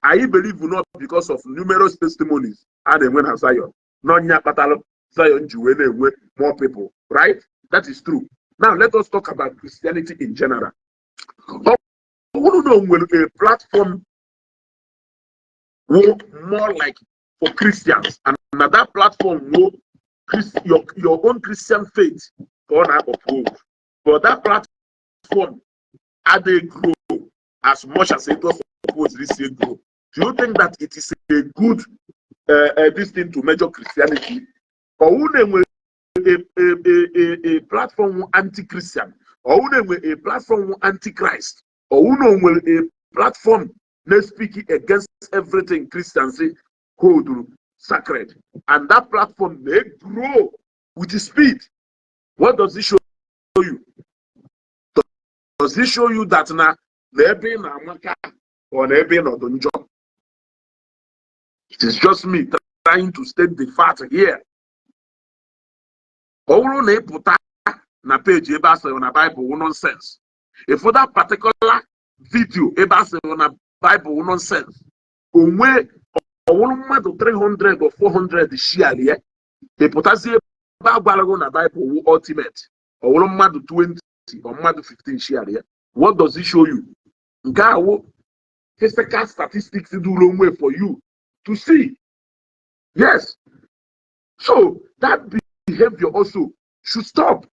anyị believe not because of numerous testimonies a na-enwe na Zion. N'ọnya kpatalụ Zion ji wee na-enwe more people, right? That is true. Now let us talk about Christianity in general. Ọ bụrụ na o nwere a platform wo more like for Christians, and na that platform wo your own Christian faith ka ọ na-akpọpụ, but that platform adịghị grow as much as it was supposed to grow. Do you think that it is a good this thing to measure Christianity? Or who na-enwe a platform anti-Christian, or who na-enwe a platform anti-Christ, or who na-enwe a platform na speaking against everything Christians say hold sacred, and that platform may grow with speed? What does it show you? Does it show you that na ebe ị na-amaka or na ebe ị nọdụ njọ? It is just me trying to state the fact here. Ọ bụrụ na ị pụta na page ebe a sịrị na Bible wụ nonsense, if that particular video ebe a sịrị na Bible wụ nonsense, onwe ọwụrụ mmadụ 300 or 400 share ya, ị pụtazie ebe a gwara gị na Bible wụ ultimate, ọwụrụ mmadụ 20 or mmadụ 15 share ya, what does it show you? Nke a wụ physical statistics duru onwe for you to see. Yes, so that behavior also should stop.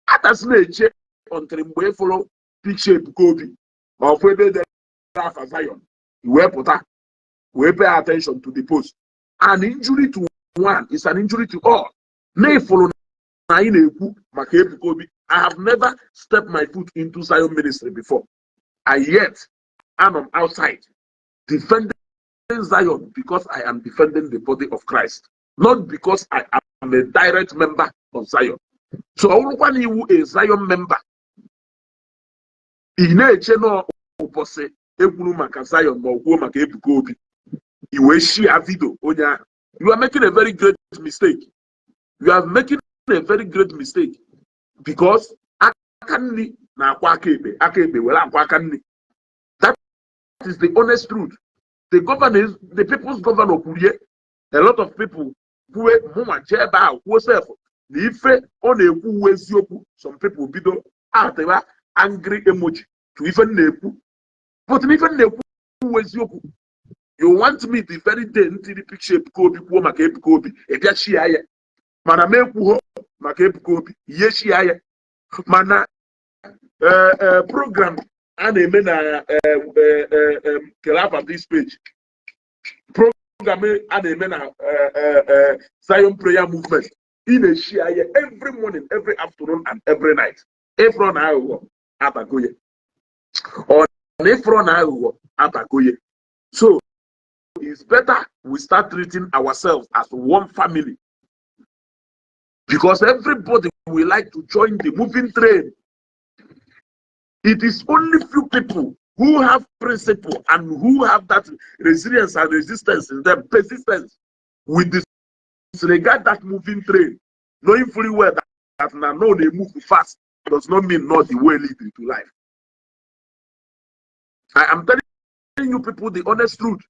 Atasị na-eche until mgbe ị fụrụ picture Ebuka Obi ma ọ fụ ebe dere afa Zion, wee pụta wee pay attention to the post. An injury to one is an injury to all. Na ịfụrụ na anyị na-ekwu maka Ebuka Obi, I have never stepped my foot into Zion ministry before, and yet anọ m outside defending Zion because I am defending the body of Christ, not because I am a direct member of Zion. So ọ bụrụkwa na iwu a Zion member, ị na-eche na ụbọchị ekwuru maka Zion ma ọ kwuo maka Ebuka Obi, i wee share video onye ahụ, you are making a very great mistake. You are making a very great mistake because aka nri na-akwa aka ekpe, aka ekpe were akwa aka nri. That is the honest truth. The governor is the people's governor kwurie, a lot of people kwue, mụnwa jee ebe ahụ kwuo sef na ife ọ na-ekwu uwe eziokwu. Some people bido atịba angry emoji to ife m na-ekwu, but na ife m na-ekwu uwe eziokwu. You want me the very day ntiri picture Ebuka Obi kwuo maka Ebuka Obi, ị bịa chia ya, mana m ekwuho maka Ebuka Obi, ihe chia ya, mana program a na-eme na kele this page, program a na-eme na Zion Prayer Movement, ị na-eshi ya every morning, every afternoon and every night. Ịfụrụ na aghụghọ abago ya, ọ na ịfụrụ na aghụghọ abago ya. So it's better we start treating ourselves as one family because everybody will like to join the moving train. It is only few people who have principle and who have that resilience and resistance in them, persistence, will disregard that moving train, knowing fully well that now no they move fast does not mean not the way leading to life. I am telling you people the honest truth.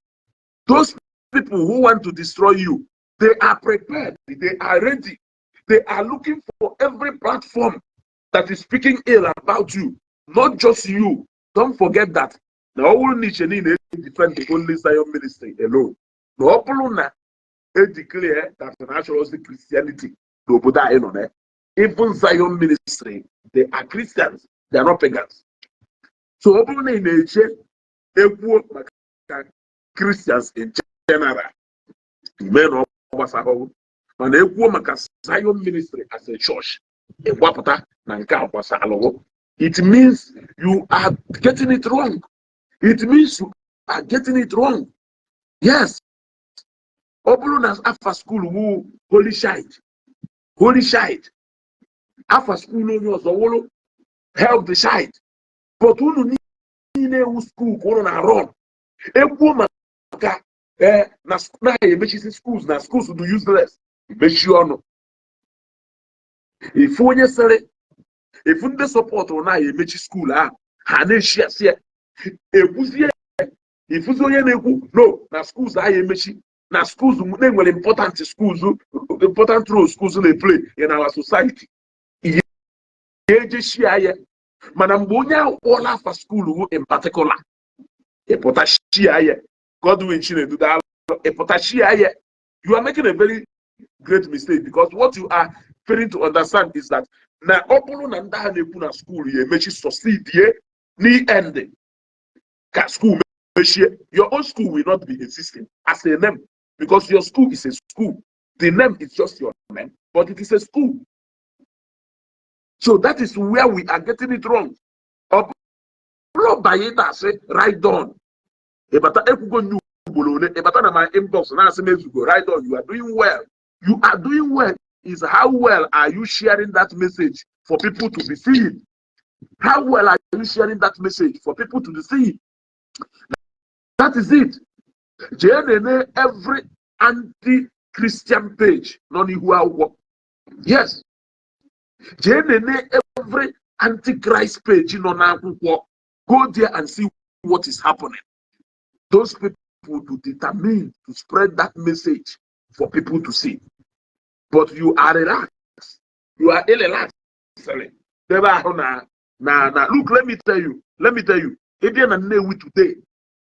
Those people who want to destroy you, they are prepared, they are ready, they are looking for every platform that is speaking ill about you, not just you. Don't forget that. Na ọ bụrụ na iche niile defend the only Zion ministry alone. Na ọ bụrụ na e declare that na achọrọzi Christianity n'obodo anyị nọ na, even Zion ministry, they are Christians, they are not pagans. So ọ bụrụ na ị na-eche ekwuo maka Christians in general, ime na ọ gbasara ọgwụ. Mana ekwuo maka Zion Ministry as a church, ịgbapụta na nke a gbasalụgụ, it means you are getting it wrong. It means you are getting it wrong. Yes, ọ bụrụ na afa school wu Holy Child, Holy Child, afa school onye ọzọ wụrụ Help the Child, but unu niile ewu school ka unu na-run. Ekwuo maka ee na na emechisi schools, na schools do useless, mechie ọnụ. Ifu onye sịrị, ifu ndị supportụrụ na emechi school ahụ, ha na-eshi asị ya ekwuzie. Ifuzi onye na-ekwu no na schools ahụ emechi, na schools na-enwere important schools, important role schools na-play in our society, ihe eje shia ya. Mana mgbe onye ahụ kpọọla afa school in particular, ịpụta shia ya. Godwin Chinedu, daalụ. Ịpụta shia ya, you are making a very great mistake, because what you are failing to understand is that na ọ bụrụ na ndị ahụ na-ekwu na school ya emechi succeed ye n'end ka school mechie, your own school will not be existing as a name, because your school is a school. The name is just your name, but it is a school. So that is where we are getting it wrong. Ọ bụrụ banye na-asị "Right on," ịbata ekwugo nye ugboro ole, ịbata na my inbox na-asị m, "Ezugo, right on, you are doing well." You are doing well is how well are you sharing that message for people to be seeing? How well are you sharing that message for people to be seeing? That is it. Jee nene every anti-Christian page nọ n'ihu akwụkwọ. Yes, jee nene every anti-Christ page nọ n'akwụkwọ. Go there and see what is happening. Those people to determine to spread that message for people to see, but you are relaxed, you are relaxed. Debe ahụ na look, let me tell you, let me tell you, ịbịa na Nnewi today,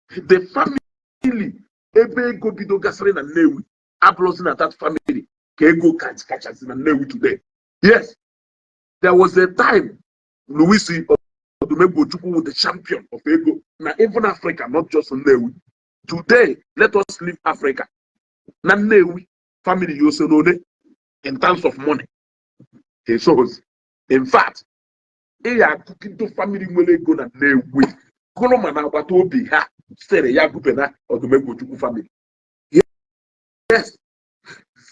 the family ebe ego bido gasịrị na Nnewi abụrụzi na that family ka ego kachasị na Nnewi today. Yes, there was a time Louis Odumegwu was the champion of ego na even Africa, not just Nnewi. Today, let us leave Africa. Na Nnewi, family yoso n'one in terms of money esoghịzi. In fact, ị ya akụkido family nwere ego na Nnewi gụrụ ma na agbata obi ha sịrị ya gụpe na Odumegwu family. Yes,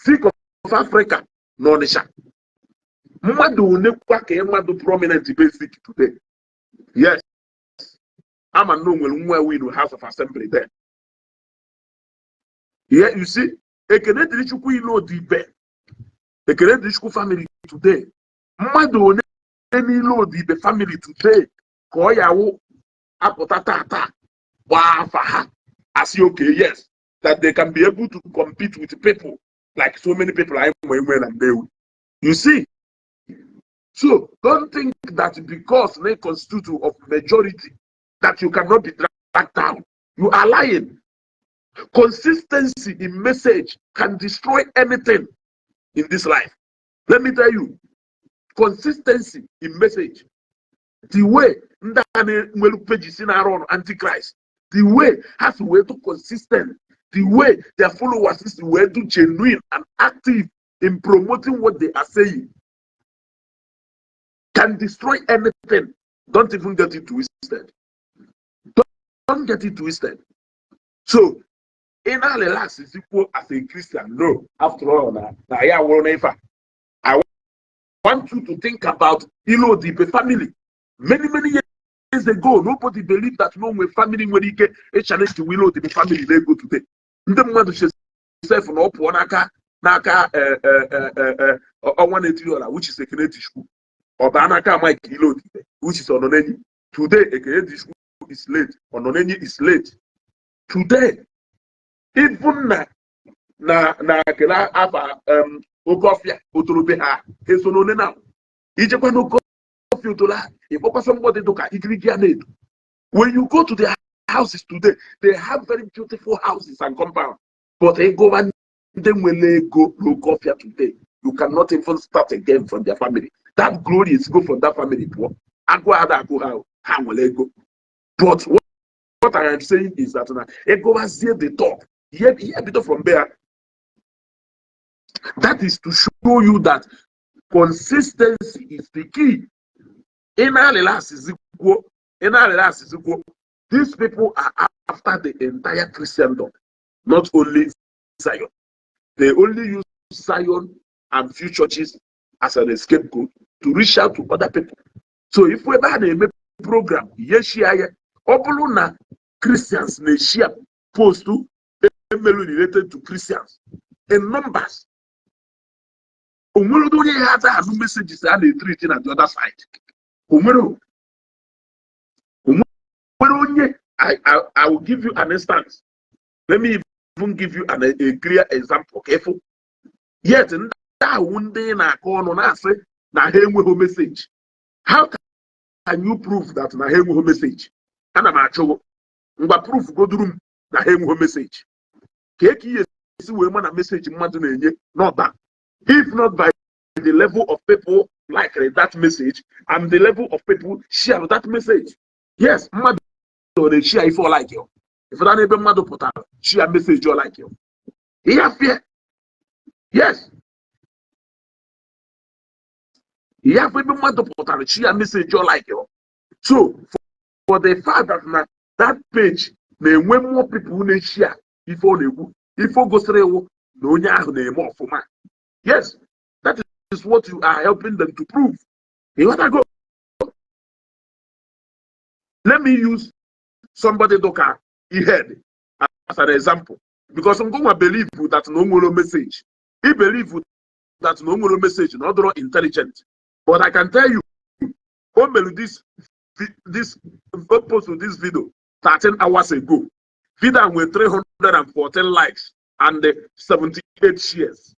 Zik of Africa na Ọnịsha, mmadụ one kwa ka mmadụ prominent basic today. Yes, ama na o nwere nwa win House of Assembly there. Yeah, you see, Ekene dịrị Chukwu Ilodibe, Ekene dịrị Chukwu family today, mmadụ one n'Ile Odibe family today ka ọ ya wụ apụta tata gbaa afa ha asị, okay, yes, that they can be able to compete with people like so many people anyị nwe enwe na Nnewi. You see, so don't think that because they constitute of majority that you cannot be dragged down. You are lying. Consistency in message can destroy anything in this life. Let me tell you, consistency in message, the way ndị a na-nwere pages na-arụ ọrụ antichrist, the way ha si wee do consistent, the way their followers si wee do genuine and active in promoting what they are saying can destroy anything. Don't even get it twisted. Don't get it twisted. So ị na-relax zikwuo as a Christian, no, after all, na ya wụrụ n'ife a. I want you to think about Ilodibe family. Many, many years ago, nobody believed that no nwe family nwere ike challenge the Ilodibe family na-ego today. Ndị mmadụ sef na ọ pụọ n'aka ọnwa na-etiri ọla, which is Ekene Dịchukwu, ọ baa n'aka Mike Ilodibe, which is Ọnọnenyi. Today, Ekene Dịchukwu is late, Ọnọnenyi is late. Today, even na kele afa oke ọfịa otorobe ha eso n'one na ijekwa n'oke ọfịa otoro ha, ịkpọkwa somebody dụka igirigi a na-edo. When you go to their houses today, they have very beautiful houses and compound, but ịgụba ndị nwere ego n'oke ọfịa today, you cannot even start again from their family. That glory is go from that family pụọ. Agụ ada agụ ha, ha nwere ego. But what I am saying is that na ịgụbazie the top, ihe bido from there. That is to show you that consistency is the key. Ị na-alịla asịsị kwuo, ị na-alịla asịsị kwuo, these people are after the entire Christendom, not only Zion. They only use Zion and few churches as an scapegoat to reach out to other people. So if ebe a na-eme program, ihe share ya, ọ bụrụ na Christians na-eshare post emelu related to Christians in numbers, onwere onye ya ada anụ messages a na-etreat na the other side. Onwere onye. I will give you an instance. Let me even give you a clear example ka ịfụ. Yet ndị ahụ ndị na-akọ ọnụ na-asị na ha enweghị message. How can you prove that na ha enweghị message? Ana m achụgo ngwa, proof goduru m na ha enweghị message. Ka eke ihe esi wee ma na message mmadụ na-enye not that, if not by the level of people like that message and the level of people share that message? Yes, mmadụ ọ na-eshare ife ọ like. Ifụta n'ebe mmadụ pụtara share message ọ like ihe afịa. Yes, ihe afọ ebe mmadụ pụtara share message ọ like. So for the fact that na that page na-enwe more people na-eshare ife ọ na-ekwu, ife o gosiri iwu na onye ahụ na-eme ọfụma. Yes, that is what you are helping them to prove. Ịghọtago? Let me use somebody dụka Ihed as an example, because ngụnwa believe that na o nwere message. He believe that na o nwere message, na ọ dịrọ intelligent. But I can tell you, o mere this o post this video 13 hours ago. Video with 314 likes and 78 shares.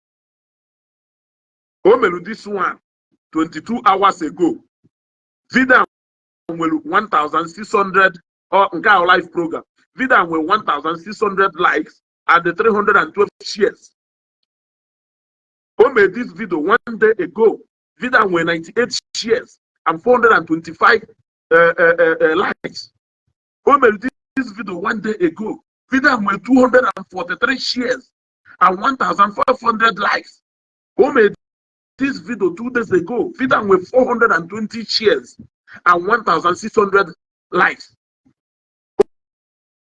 O mere this one 22 hours ago. Video nwere 1600, ọ nke a live program. Video nwere 1600 likes and 312 shares. O mere this video one day ago. Video nwere 98 shares and 425 likes. O mere this video one day ago. Video nwere 243 shares and 1500 likes. O mere this video 2 days ago. Video nwere 420 shares and 1600 likes.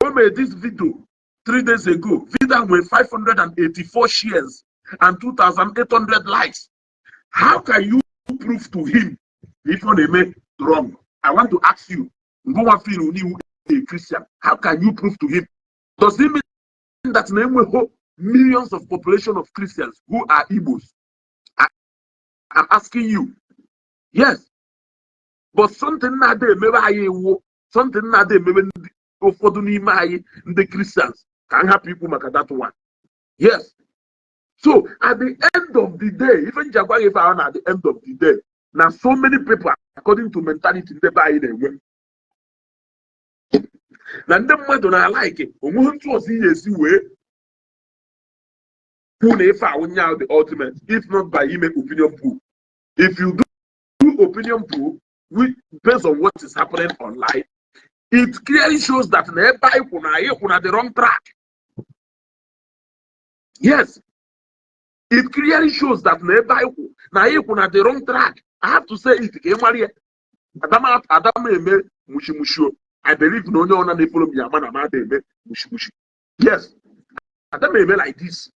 O mere this video 3 days ago. Video nwere 584 shares and 2800 likes. How can you prove to him if ọ na-eme wrong? I want to ask you, ngụnwa feel n'iwu a Christian, how can you prove to him? Does it mean that na enweghị millions of population of Christians who are Igbos? I'm asking you. Yes. But something na-ada emebe anyị iwu, something na-ada emebe ndị ụfọdụ n'ime anyị ndị Christians, ka m hapụ ikwu maka that one. Yes. So at the end of the day, ife nji agwa gị ife ahụ na at the end of the day, na so many people, according to mentality ndị be anyị na-enwe, na ndị mmadụ na-alike onweghị ntụ ọzọ ihe esi wee kwu na ife ahụ nya the ultimate, if not by ime opinion poll. If you do opinion poll based on what is happening online, it clearly shows that na ebe anyị kwụ na anyị kwụ na the wrong track. Yes, it clearly shows that na ebe anyị kwụ na anyị kwụ na the wrong track. I have to say it ka ị mara ya. Adama adama eme mushimushi o. I believe na onye ọna na-efollow m ya ama na m ada eme mushimushi. Yes, adama eme like this,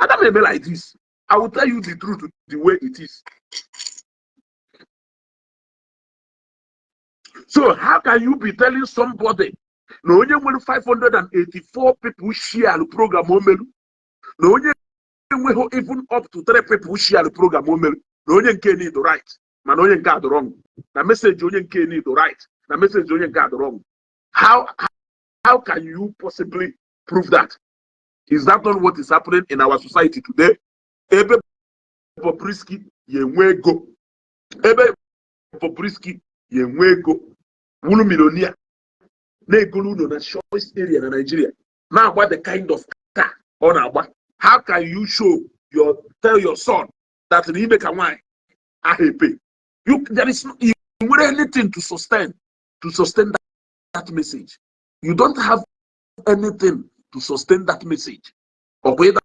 adama eme like this. I will tell you the truth the way it is. So how can you be telling somebody na onye nwere 584 people share program o melu, na onye enweghị even up to 3 people share program o melu, na onye nke need right, mana onye nke adị wrong, na message onye nke need right, na message onye nke adị wrong? How can you possibly prove that? Is that not what is happening in our society today? Ebe Bobrisky ya enwe ego, ebe Bobrisky ya enwe ego wuru millionaire, na-egolu ụlọ na choice area na Nigeria, na-agba the kind of car ọ na-agba, how can you show your tell your son that na ime ka nwaanyị ahụ epe you? There is no, you nwere anything to sustain that message. You don't have anything to sustain that message. Ọkwa ịda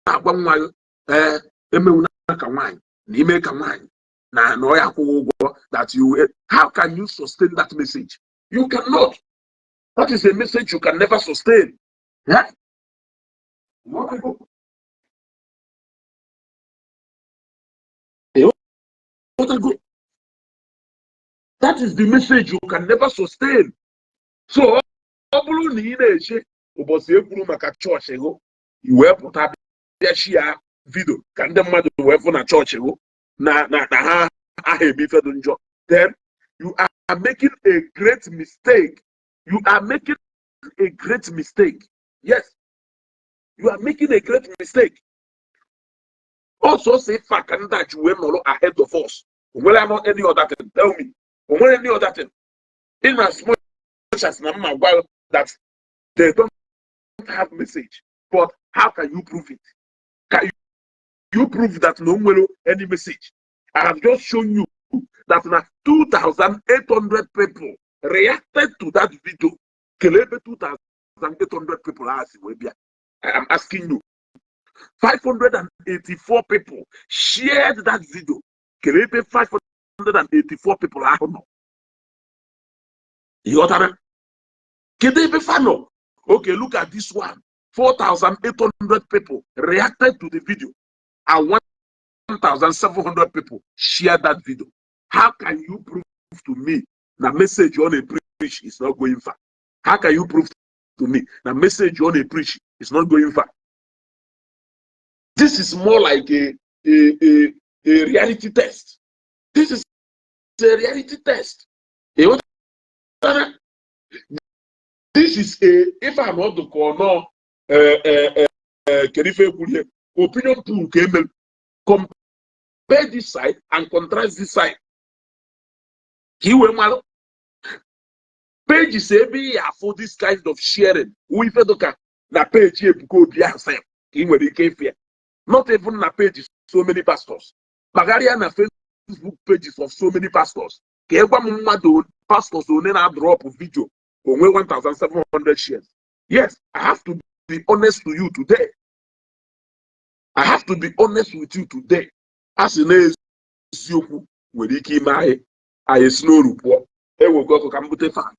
Na-agwa nwa gị, ee, emewuna ka nwaanyị na ime ka nwaanyị na ọ ya akwụghị ụgwọ, that you, how can you sustain that message? You cannot. That is a message you can never sustain. Yeah? Ịghọtago? That is the message you can never sustain. So ọ bụrụ na ị na-eche ụbọchị ekwuru maka chọọchị gụ, i wee pụta bịa share video ka ndị mmadụ wee fụ na chọọchị gụ na ha aha eme ife dị njọ, then you are making a great mistake. You are making a great mistake. Yes, you are making a great mistake. Also say ife a ka ndị a ji wee nọrọ ahead of us. O nwere anọ any other thing? Tell me, o nwere any other thing? In as much as na mma gwa that they don't have message, but how can you prove it? Can you prove that no nwere any message? I have just shown you that na 2,800 people reacted to that video. Kelee ebe 2,800 people ha si wee bịa? I am asking you. 584 people shared that video. Kelee ebe 584 people ahụ nọ? Ịghọtara? Kedu ebe fa nọ? Okay, look at this one. 4,800 people reacted to the video and 1,700 people shared that video. How can you prove to me na message ọ na-preach is not going far? How can you prove to me na message ọ na-preach is not going far? This is more like a reality test. This is a reality test. Ịghọtara? This is a ife a na ọdụ ka ọ nọ, kedu ife ekwurie, opinion poll ka emere. Compare this side and contrast this side ka i wee malụ pages ebe ị afụ this kind of sharing wụ ife dịka na page Ebuka Obi ahụ sef ka ị nwere ike ịfụ ya, not even na pages so many pastors. Kpagharịa na Facebook pages of so many pastors ka ị gwa m mmadụ pastors one na-drop video onwe 1700 shares. Yes, I have to be honest to you today. I have to be honest with you today. A sị na eziokwu nwere ike ime anyị esi n'oru pụọ. Ewego ọkụ ka m bute fan.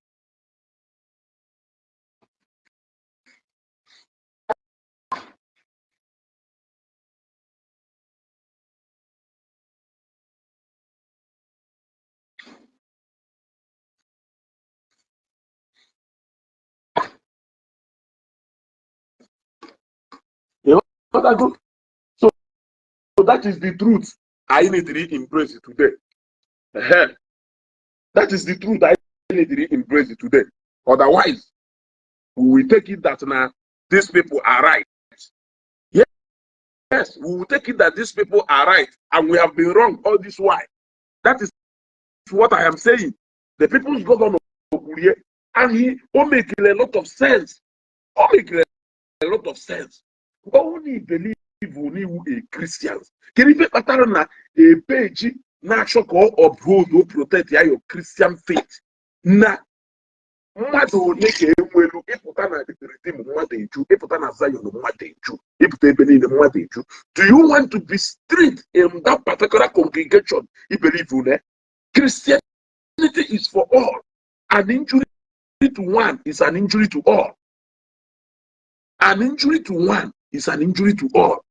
Ịghọtago? So that is the truth I need to embrace today. Ehe. That is the truth I need to embrace today. Otherwise, we will take it that now these people are right. Yes, we will take it that these people are right and we have been wrong all this while. That is what I am saying. The people's governor kwurie, and he o make a lot of sense. O make a lot of sense. Only believe n'iwu a Christians. Kedu ife kpatara na a page na-achọ ka ọ uphold o protect ya your Christian faith na mmadụ ole ka enwelu ịpụta na Redeem mmadụ eju, ịpụta na Zion mmadụ eju, ịpụta ebe niile mmadụ eju? Do you want to be strict in that particular congregation you believe in? Eh? Christianity is for all. An injury to one is an injury to all. An injury to one is an injury to all.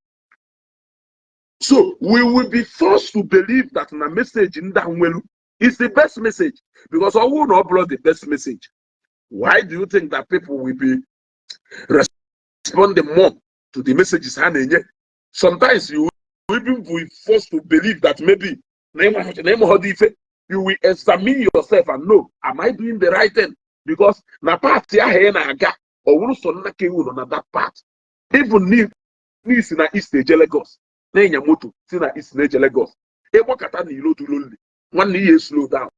So we will be forced to believe that na message ndị a nwelu is the best message, because ọ bụrụ na ọ bụrụ the best message, why do you think that people will be responding more to the messages ha na-enye? Sometimes you will even be forced to believe that maybe na ịmụghọdụ ife. You will examine yourself and know, am I doing the right thing? Because na path ahụ ị na-aga, ọ wụrụ sọ nna ka ewu nọ na that path. Even n'isi na east eje Lagos, na-enya moto si na east na-eje Lagos, ịgbakọta na ilo dị lonely, nwanne, ihe slow down,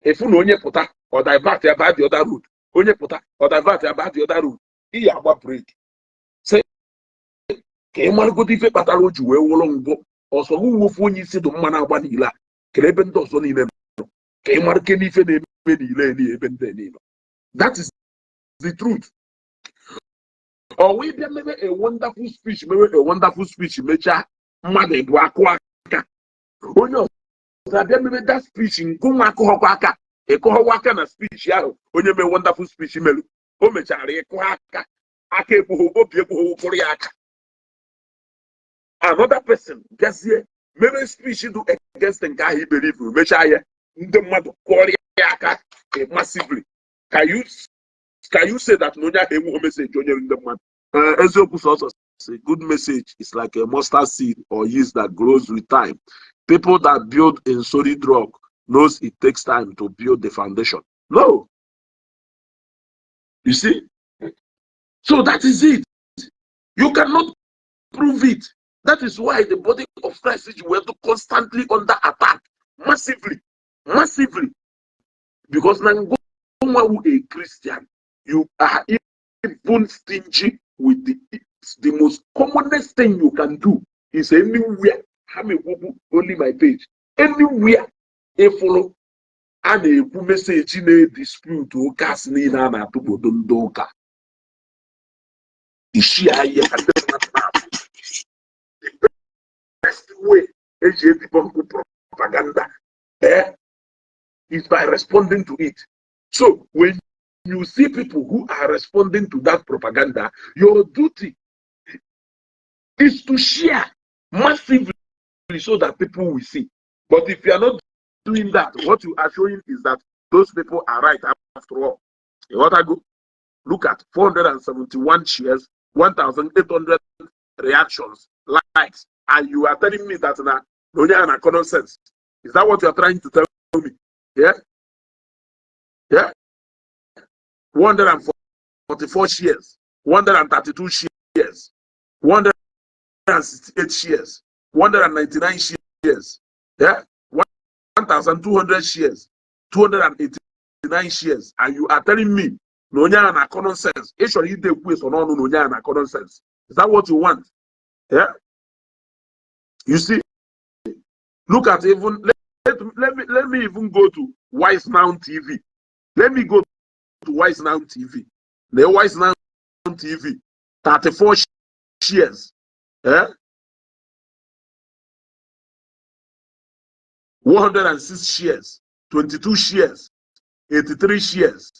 efu na onye pụta, ọ divert ya baa the other road, onye pụta, ọ divert ya baa the other road, iyi agba brake sị ka ị marụgodo ife kpatara o ji wee wụrụ ngwọ ọsọ ofu onye isi dị mma na-agba n'ile a kere ebe ndị ọzọ niile nọ, ka ị mara kene ife na-eme n'ile niile ebe ndị niile. That is the truth. Ọ wee bịa mewe a wonderful speech, mewe a wonderful speech, mechaa, mmadụ ebu akụ aka. Onye ọzọ abịa mewe that speech, ngụnwa akụghọkwa aka, ịkụghọwa aka na speech ahụ. Onye mee wonderful speech merụ, o mechara ịkụ aka, aka ekwughị, obi ekwughị, kụrụ ya aka. Another person bịazie mewe speech do against nke ahụ iberibe, mechaa ya, ndị mmadụ kụọrọ ya aka massively. Can you say that na onye ahụ enweghị message o nyere ndị mmadụ? Eziokwu sọsọ say good message is like a mustard seed or yeast that grows with time. People that build in solid rock knows it takes time to build the foundation. No, you see, so that is it. You cannot prove it. That is why the body of Christ is were constantly under attack, massively, massively, because na ngwa a Christian, you are even stingy with the most commonest thing you can do is anywhere ha na-ekwukwu, only my page, anywhere ịfụrụ a na-ekwu message na-edispute ụka, asị niile a na-atụkpodo ndị ụka isi ahịa ka ndị mmadụ na-afụ. The best way eji edebunk propaganda is by responding to it. So when you see people who are responding to that propaganda, your duty is to share massively so that people will see. But if you are not doing that, what you are showing is that those people are right after all. You want to go? Look at 471 shares, 1,800 reactions, likes, and you are telling me that now, no common sense. Is that what you are trying to tell me? Yeah? Yeah? 144 shares, 132 shares, 168 shares, 199 shares, yeah, 1,200 shares, 289 shares, and you are telling me na onye a na-akọ nonsense. Ị chọrọ ide ekwu eso n'ọnụ na onye a na-akọ nonsense. Is that what you want? Yeah? You see, look at even let me even go to Wise Now TV. Let me go to Wise Now TV. The Wise Now TV, 34 shares, eh? 106 shares, 22 shares, 83 shares,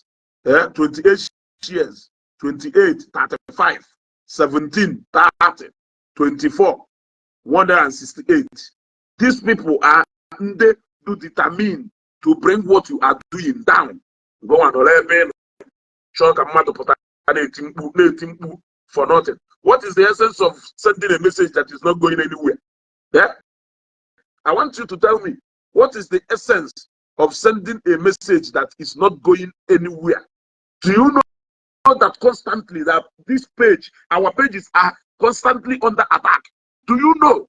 eh? 28 shares, 28, 35, 17, 30, 24, 168. These people are ndị do determine to bring what you are doing down. Go on, ebe ị nọ chọọ ka mmadụ pụta na-eti mkpu, na-eti mkpu for nothing. What is the essence of sending a message that is not going anywhere? Yeah? I want you to tell me, what is the essence of sending a message that is not going anywhere? Do you know that constantly that this page, our pages are constantly under attack? Do you know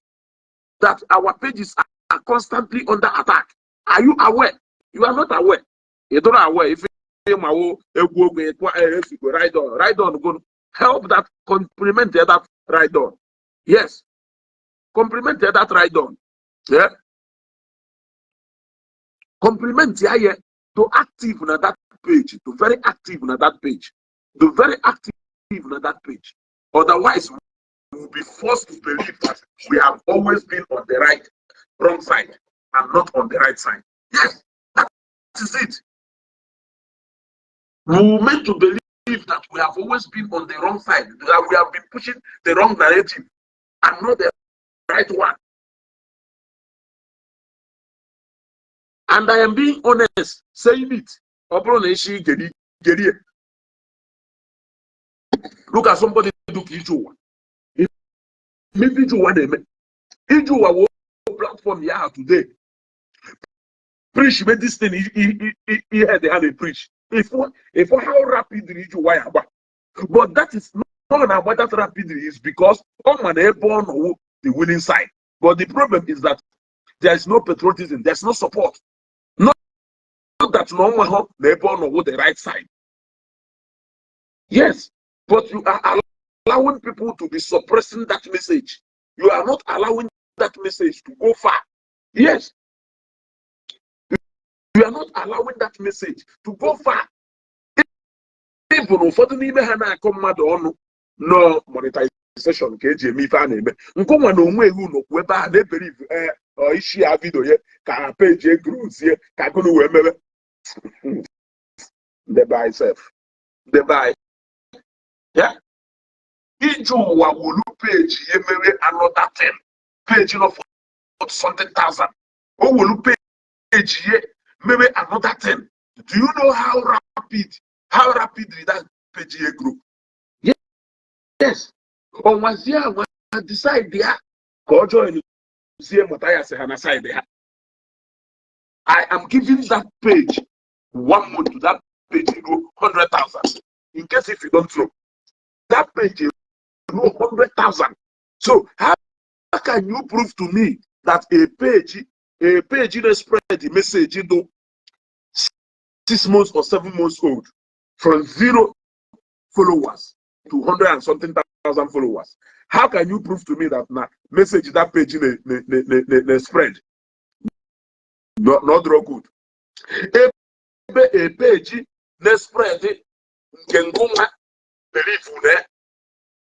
that our pages are constantly under attack? Are you aware? You are not aware. You don't aware. If you egwu ogwe go ride on, ride on, go help that, compliment that ride on. Yes, compliment that ride on. Yeah, compliment ya yeah. To active na that page, to very active na that page, to very active na that page. Otherwise, we will be forced to believe that we have always been on the right, wrong side and not on the right side. Yes, that is it. We were meant to believe that we have always been on the wrong side, that we have been pushing the wrong narrative and not the right one. And I am being honest, saying it. Ọ bụrụ na isi geri gerie. Look at somebody do ka ije ụwa. Ime ije ụwa na-eme. Ije ụwa wo platform ya today. Preach me this thing ihe dị ha na-preach. If how rapidly ije ụwa ya agba. But that is not na-agba that rapidly is because ọ ma na ebe ọ nọwo the winning side. But the problem is that there is no patriotism, there's no support. Not that no one na ebe ọ nọwo the right side. Yes, but you are allowing people to be suppressing that message. You are not allowing that message to go far. Yes. You are not allowing that message to go far. Even ụfọdụ n'ime ha na-akọ mmadụ ọnụ No monetization ka eji eme ife a na-eme. Nke nwa na onwe ewu nọkwu ebe a na-eberive ee isi ya video ya ka page egrozie ka gụnụ wee mebe. Ndebe anyị sef, ndebe anyị ya ije ụwa wolu page ya mere another thing. Page nọ 40 something thousand, o wolu page ya mere another thing. Do you know how rapidly that page ya grow? Yes, ọnwazie anwa decide ya ka ọ join zie Matthias ha na side ha. I am giving that page one month to that page ruo 100,000. In case if you don't know, that page ruo 100,000. So how can you prove to me that a page dey spread the message do 6 months or 7 months old, from zero followers to hundred and something thousand followers, how can you prove to me that na message that page na spread no no draw good? Ebe a page na spread nke ngụnwa believe na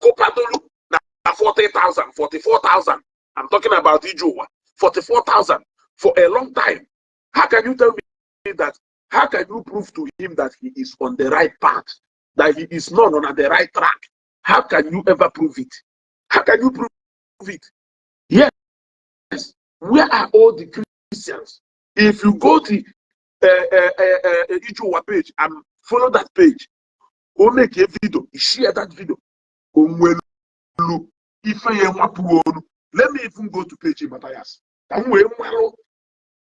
kụpadolu na 40,000, 44,000, I'm talking about ije ụwa, 44,000 for a long time, how can you tell me that? How can you prove to him that he is on the right path, that he is not on the right track? How can you ever prove it? How can you prove it? Yes. Where are all the Christians? If you go to Ijuwa page and follow that page, o make a video, share that video, onwelu ife ya nwapụ onu. Let me even go to page Matthias ka m wee mmalụ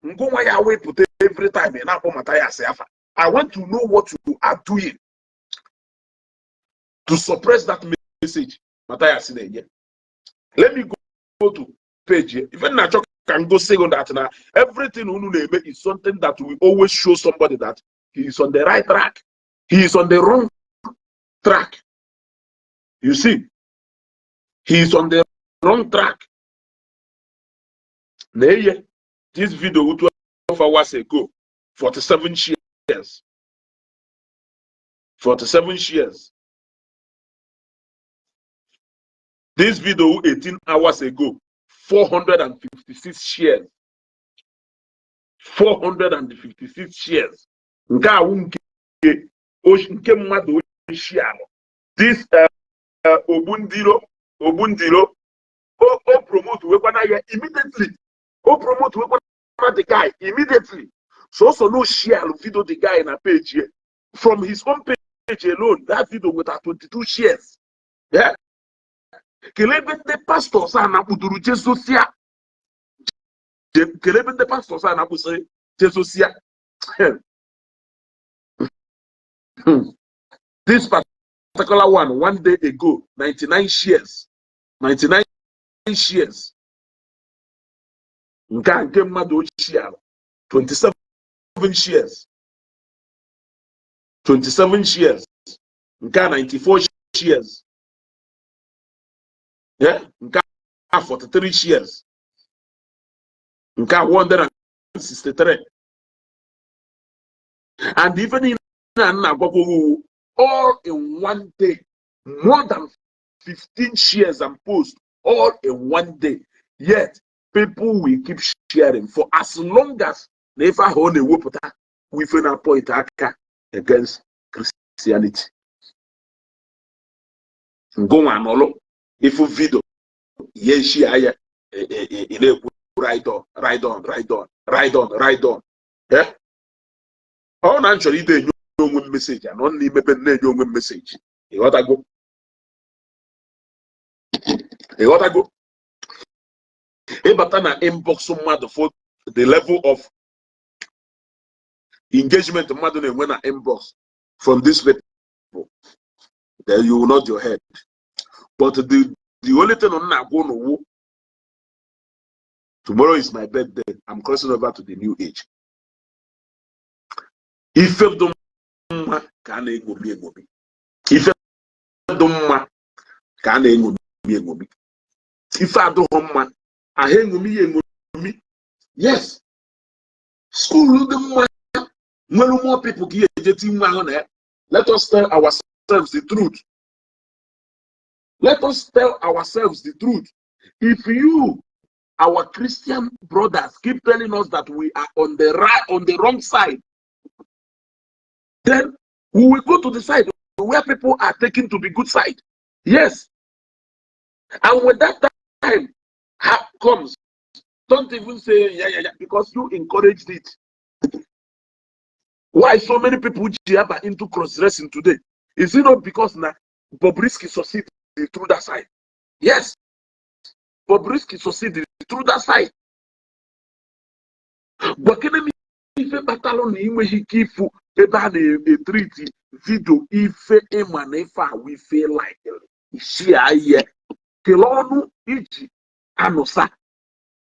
ngụnwa ya wepụta. Every time ị na-akpọ Matthias afa, I want to know what you are doing to suppress that message Matthias na-enye. Let me go to page here. Ife na-achọ ka m gosi gị that na everything unu na-eme is something that will always show somebody that he is on the right track, he is on the wrong track. You see, he is on the wrong track. Na eye this video 12 hours ago, 47 shares, 47 shares. This video 18 hours ago, 456 shares, 456 shares. Nke awụ nke mmadụ oshi alụ. This Ogbundiro, Ogbundiro o promote wekwana ya immediately. O promote wekwana the guy immediately. So no share video the guy na page here. From his own page alone, that video with 22 shares. Yeah, kelee ebe ndị pastors a na-akpụduru Jesosia. Kelee ebe ndị pastors a na-akpụsịrị Jesosia. This particular one, one day ago, 99 shares, 99 shares. Nke a nke mmadụ ochie ala, 27 shares, 27 shares. Nke a 94 shares. Yeah, nke a 43 shares. Nke a 163. And even in na nna agwakwa, all in one day, more than 15 shares and posts all in one day. Yet people will keep sharing for as long as na ife ahụ ọ na-ewepụta ife na point aka against Christianity. Ngụnwa nọlụ ifu video ya eshi ya ị na-ekwu, "Ride on, ride on, ride on, ride on, ride on." Ọ na m chọrọ ide enye onwe m message anọ n'ime ebe m na-enye onwe m message. Ịghọtago? Ịghọtago? Ịbata na inbox mmadụ for the level of engagement mmadụ na-enwe na inbox from these people, then you will nod your head. But the only thing m na-agwa unu wụ, tomorrow is my birthday. I'm crossing over to the new age. Ife dị mma ka a na-eṅomi eṅomi. Ife dị mma ka a na-eṅomi eṅomi. Ife adịghị mma, ahụ eṅomi ya eṅomi. Yes, school dị mma nwere more people ka ihe eje ti nwa ahụ na ya. Let us tell ourselves the truth. Let us tell ourselves the truth. If you, our Christian brothers, keep telling us that we are on the right, on the wrong side, then we will go to the side where people are taken to be good side. Yes. And when that time comes, don't even say, Yeah," because you encouraged it. Why so many people jump into cross-dressing today? Is it not because now Bobrisky succeeded through that side? Yes. Bobrisky succeeded through that side. Gwakene m ife kpatalụ na ị nweghị ike ịfụ ebe a na-etriti video ife ịma na ife awụ ife like isi ihe kelee ọnụ iji anụsa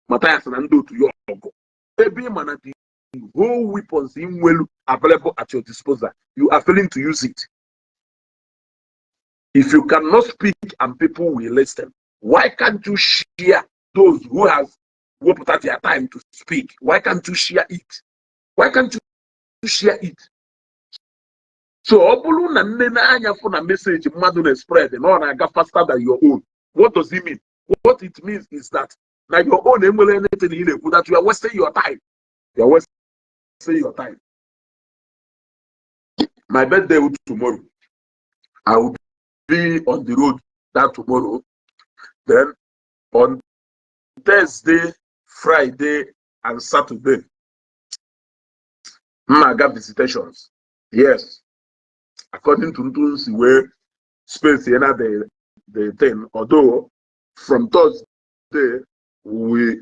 Mathias na ndị otu ya ọgụ ebe ịma na the whole weapons nwelu available at your disposal, you are failing to use it. If you cannot speak and people will listen, why can't you share those who has wepụta their time to speak? Why can't you share it? Why can't you share it? So ọ bụrụ na nne na-anya fụ na message mmadụ na-spread na ọ na-aga faster than your own, what does it mean? What it means is that na your own enwere anything ị na-ekwu, that you are wasting your time. You are wasting your time. My birthday will tomorrow. I will be on the road that tomorrow. Then on Thursday, Friday and Saturday, m na-aga visitations. Yes, according to ntu wee space na the thing, although from Thursday we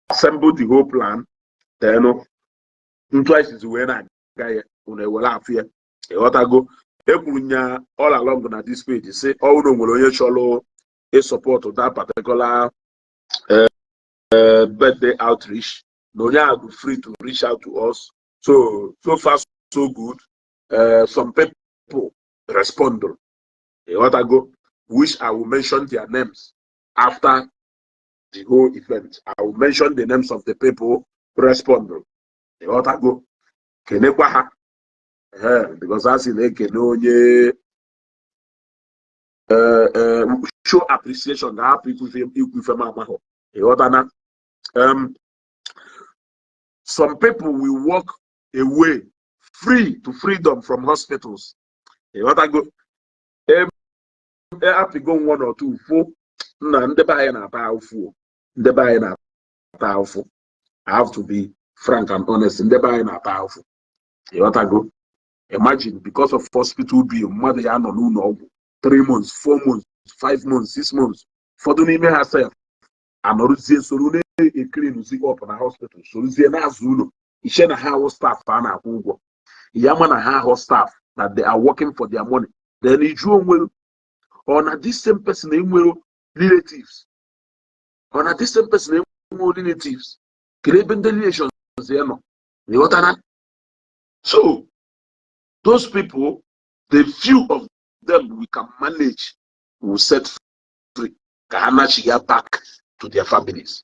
assemble the whole plan, then ntu anyị wee na-aga ya unu ewere afụ ya. Ịghọtago? Ekwuru nya all along na this page si ọ bụrụ nwere onye chọrọ ịsupport that particular birthday outreach, na onye ahụ free to reach out to us. So, so far so good. Some people respond, ịghọtago, which I will mention their names after the whole event. I will mention the names of the people respond, ịghọtago, kenekwa ha, because a sị na-ekene onye show appreciation ga-ahapụ ikwu ife m amahụ. Ịghọtana? Some people will walk away free to freedom from hospitals. Ịghọtago? Apịgo one or two fụ na ndị be anyị na-ata ahụfụ, ndị be anyị na-ata ahụfụ. I have to be frank and honest, ndị be anyị na-ata ahụfụ. Ịghọtago? Imagine, because of hospital bill, mmadụ ya nọ n'ụlọ ọgwụ 3 months, 4 months, 5 months, 6 months. Ụfọdụ n'ime ha sef anọrụzie soro na-ecleanuzi up na hospital, sorozie na-azụ ụlọ iche na ha ahụ staff a na-akwụ ụgwọ ya, ma na ha ahụ staff, that they are working for their money. Then iju onwe ọ na this same person enwero relatives, ọ na this same person enwero relatives, kedu ebe ndị relations ya nọ? Ịghọtara? So those people, the few of them we can manage, will set free ka ha nachigha back to their families.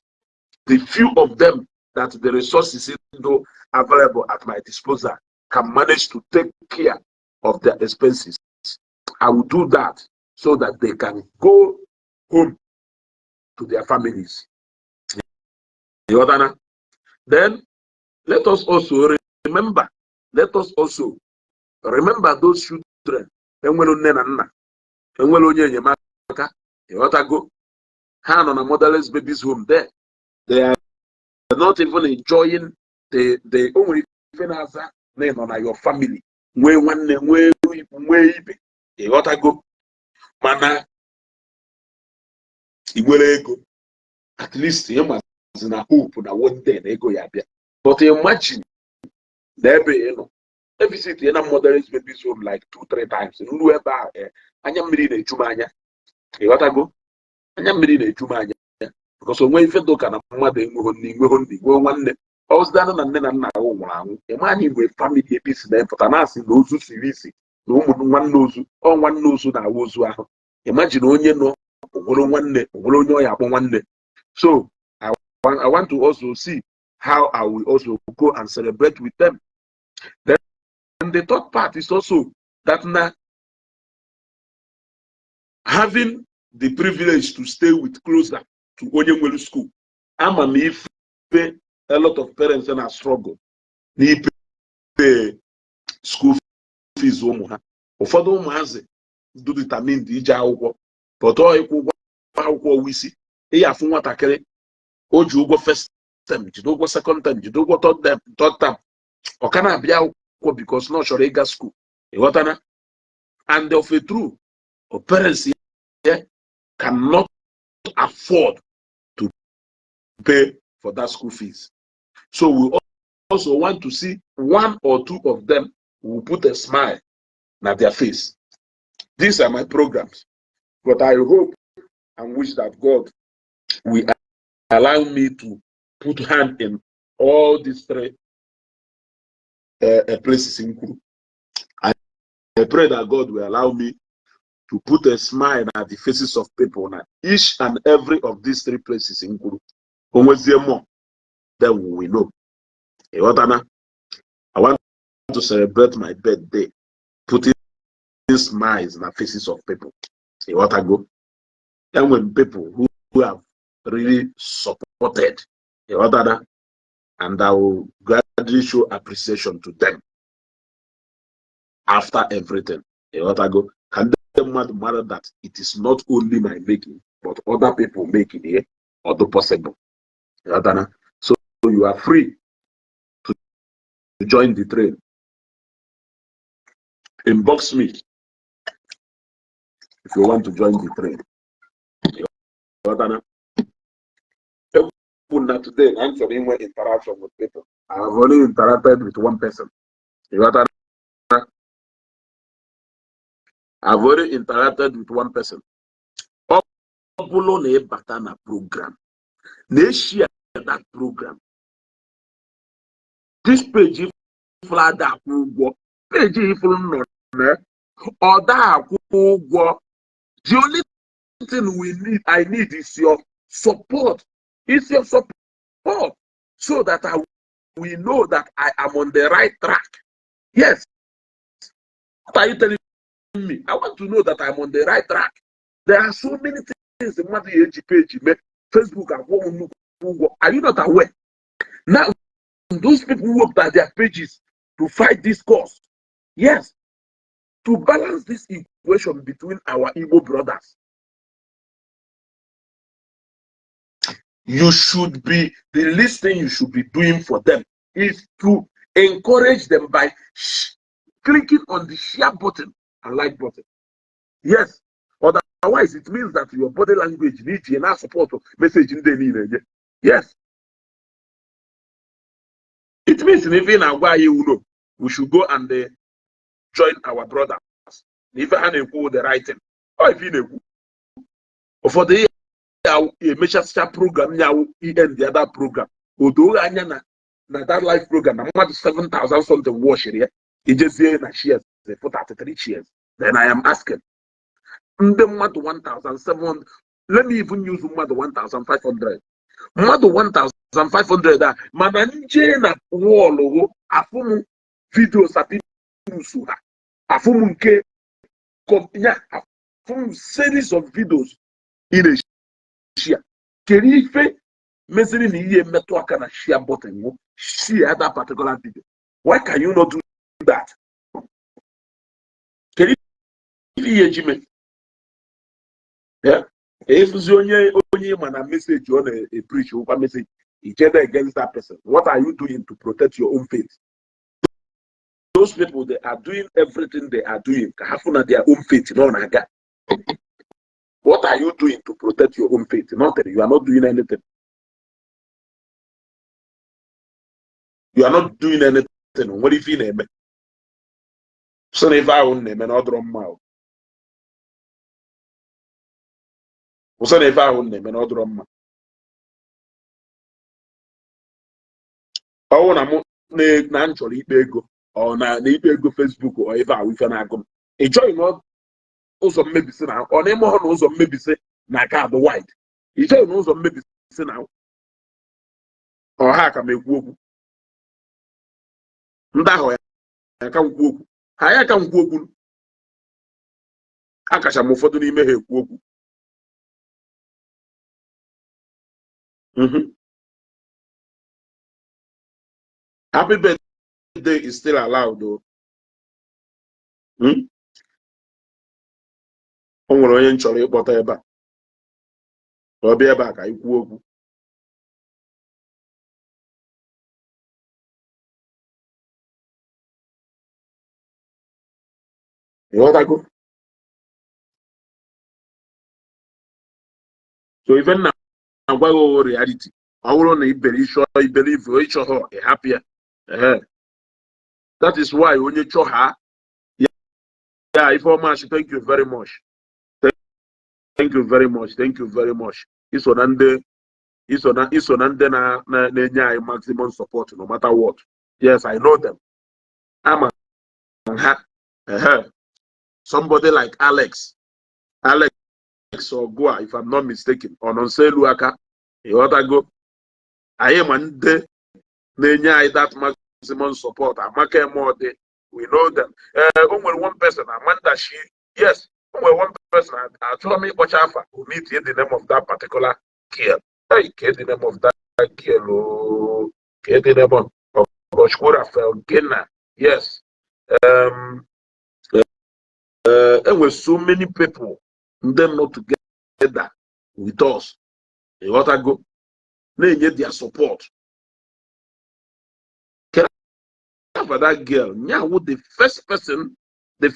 The few of them that the resources do available at my disposal can manage to take care of their expenses, I will do that so that they can go home to their families. Ịghọtana? Then let us also remember those children enwere nne na nna, enwere onye enyemaka. Ịghọtago? Ha nọ na motherless babies home there. They are not even enjoying the o nwere ife na-aza na ị nọ na your family, nwee nwanne, nwee ikwu, nwee ibe. Ịghọtago? Mana ị nwere ego, at least ịmazi na hope na one day na ego ya abịa. But imagine na ebe ị nọ evisit na motherless babies home like two, three times, nru ebe a, anya mmiri na-eju m anya. Ịghọtago? Anya mmiri na-eju m anya because onwe ife dị ụka na mmadụ enweghị nne, enweghị nne, nwee nwanne ọzụdanụ na nne na nna ahụ nwụrụ anwụ. Ịma anyị nwee family ebe isi na-epụta na-asị na ozu siri isi na ụmụ nwanne ozu ọ nwanne ozu na-awụ ozu ahụ. Imagine onye nọ onwere nwanne, onwere onye ọ ya akpọ nwanne. So I want to also see how I will also go and celebrate with them. Then the third part is also that na Having the privilege to stay with closer to onye nwere school, ama m ife a lot of parents na struggle n'ipe school fees ụmụ ha. Ụfọdụ ụmụazị dị determined ije akwụkwọ, but ọ ịkwụ ụgwọ akwụkwọ ọwụ isi. Ịya afụ nwatakịrị o ji ụgwọ first term, jide ụgwọ second term, jide ụgwọ third term, third term, ọ ka na-abịa akwụkwọ because na ọ chọrọ ịga school. Ịghọtana? And of a true, parents here cannot afford to pay for that school fees. So we also want to see one or two of them will put a smile na their face. These are my programs, but I hope and wish that God will allow me to put hand in all these three places in Kuru. I pray that God will allow me to put a smile at the faces of people now. Each and every of these three places in Kuru. Onwezie more, then we will know. Ịghọtana? I want to celebrate my birthday, putting smiles in the faces of people. Ịghọtago? And when people who have really supported, ịghọtana? And I will gladly show appreciation to them after everything. Ịghọtago? Ka ndị mmadụ mara that it is not only my making, but other people making it or the possible. Ịghọtana? So you are free to join the train. Inbox me if you want to join the train. Ịghọtana? Ekwu na today na m chọrọ inwe interaction with people. I have only interacted with one person. Ịghọtana? I've already interacted with one person. Ọ bụrụ na ị bata na program, na-eshare that program. This page ifụrụ ada akwụ ụgwọ. Page ifụrụ nọ na ọ da akwụ ụgwọ. The only thing we need, I need is your support. It's your support so that I we know that I am on the right track. Yes. What are you telling me? I want to know that I'm on the right track. There are so many things mmadụ ya eji page mee. Facebook akwụ m nnukwu ụgwọ. Are you not aware? Now, those people who worked at their pages to fight this cause, yes, to balance this equation between our Igbo brothers, you should be, the least thing you should be doing for them is to encourage them by clicking on the share button and like button. Yes. Otherwise, it means that your body language needs you now support message in the need. Yes. It means in even our you know, we should go and join our brothers. If I the right thing. Or if you know, for the emechasịcha program ya end the other program, o doo anya na that live program na mmadụ 7000 something watchiri ya, ijezie na shares for 33 shares. Then I am asking ndị mmadụ 1700, let me even use mmadụ 1500, mmadụ 1500 a, mana nje na wọlụ afụ m video Sabinus ha, afụ m nke ya, afụ m series of videos ị na-share. Kedu ife meziri na ihe mmetụ aka na share button wụ share that particular video? Why can you not do that? Kedu ife ihe eji mee ya? Efuzi onye ma na message ọ na-epreach ụkwa message ijede against that person. What are you doing to protect your own faith? Those people, they are doing everything they are doing ka ha fụ na their own faith nọ na-aga. What are you doing to protect your own faith? Nothing. You are not doing anything. You are not doing anything. Nwere ife ị na-eme so na ife ahụ na-eme na ọ dịrọ mma o. Kwụsị na ife ahụ na-eme na ọ dịrọ mma. Ọ bụrụ na mụ na m chọrọ ikpe ego ọ na ikpe ego Facebook ọ ife ahụ ife na-agụ m, ị chọghị na ụzọ mmebisi na ọ na-eme ọ na ụzọ mmebisi na aka adụ wide, ị chọghị na ụzọ mmebisi na ọha ka m ekwu okwu ndị ahụ ya aka nkwu okwu ha ya aka nkwu okwu. Akacha m ụfọdụ n'ime ha ekwu okwu. Happy birthday is still allowed though. O nwere onye m chọrọ ịkpọta ebe a ka ọ bịa ebe a ka anyị kwuo okwu. Ịghọtago? So ife m na-agwa gị wụ reality. Ọ bụrụ na ibere ịchọ ibere ife ịchọghọ, ị hapụ ya. Ee, that is why onye chọ ha ya. Ifeọma, thank you very much, thank you very much, thank you very much. Iso na ndị iso na ndị na-enye anyị maximum support no matter what. Yes, I know them. Ama ha. Ehe, somebody like Alex, Alex Ogua, if I'm not mistaken, ọ nọ nso elu aka. Ịghọtago? Anyị ma ndị na-enye anyị that maximum support. Amaka Emodi, we know them. Ee, o nwere one person, Amanda Shi. Yes, o nwere one person achọrọ m ịkpọcha afa. Omit the name of that particular girl. Hey, ke the name of that girl? Oh, ke the name of Ogochukwu Rafael Gena. Yes. Enwere so many people ndị nọ together with us, ịghọtago, na-enye their support. For that girl nyawu, the first person, if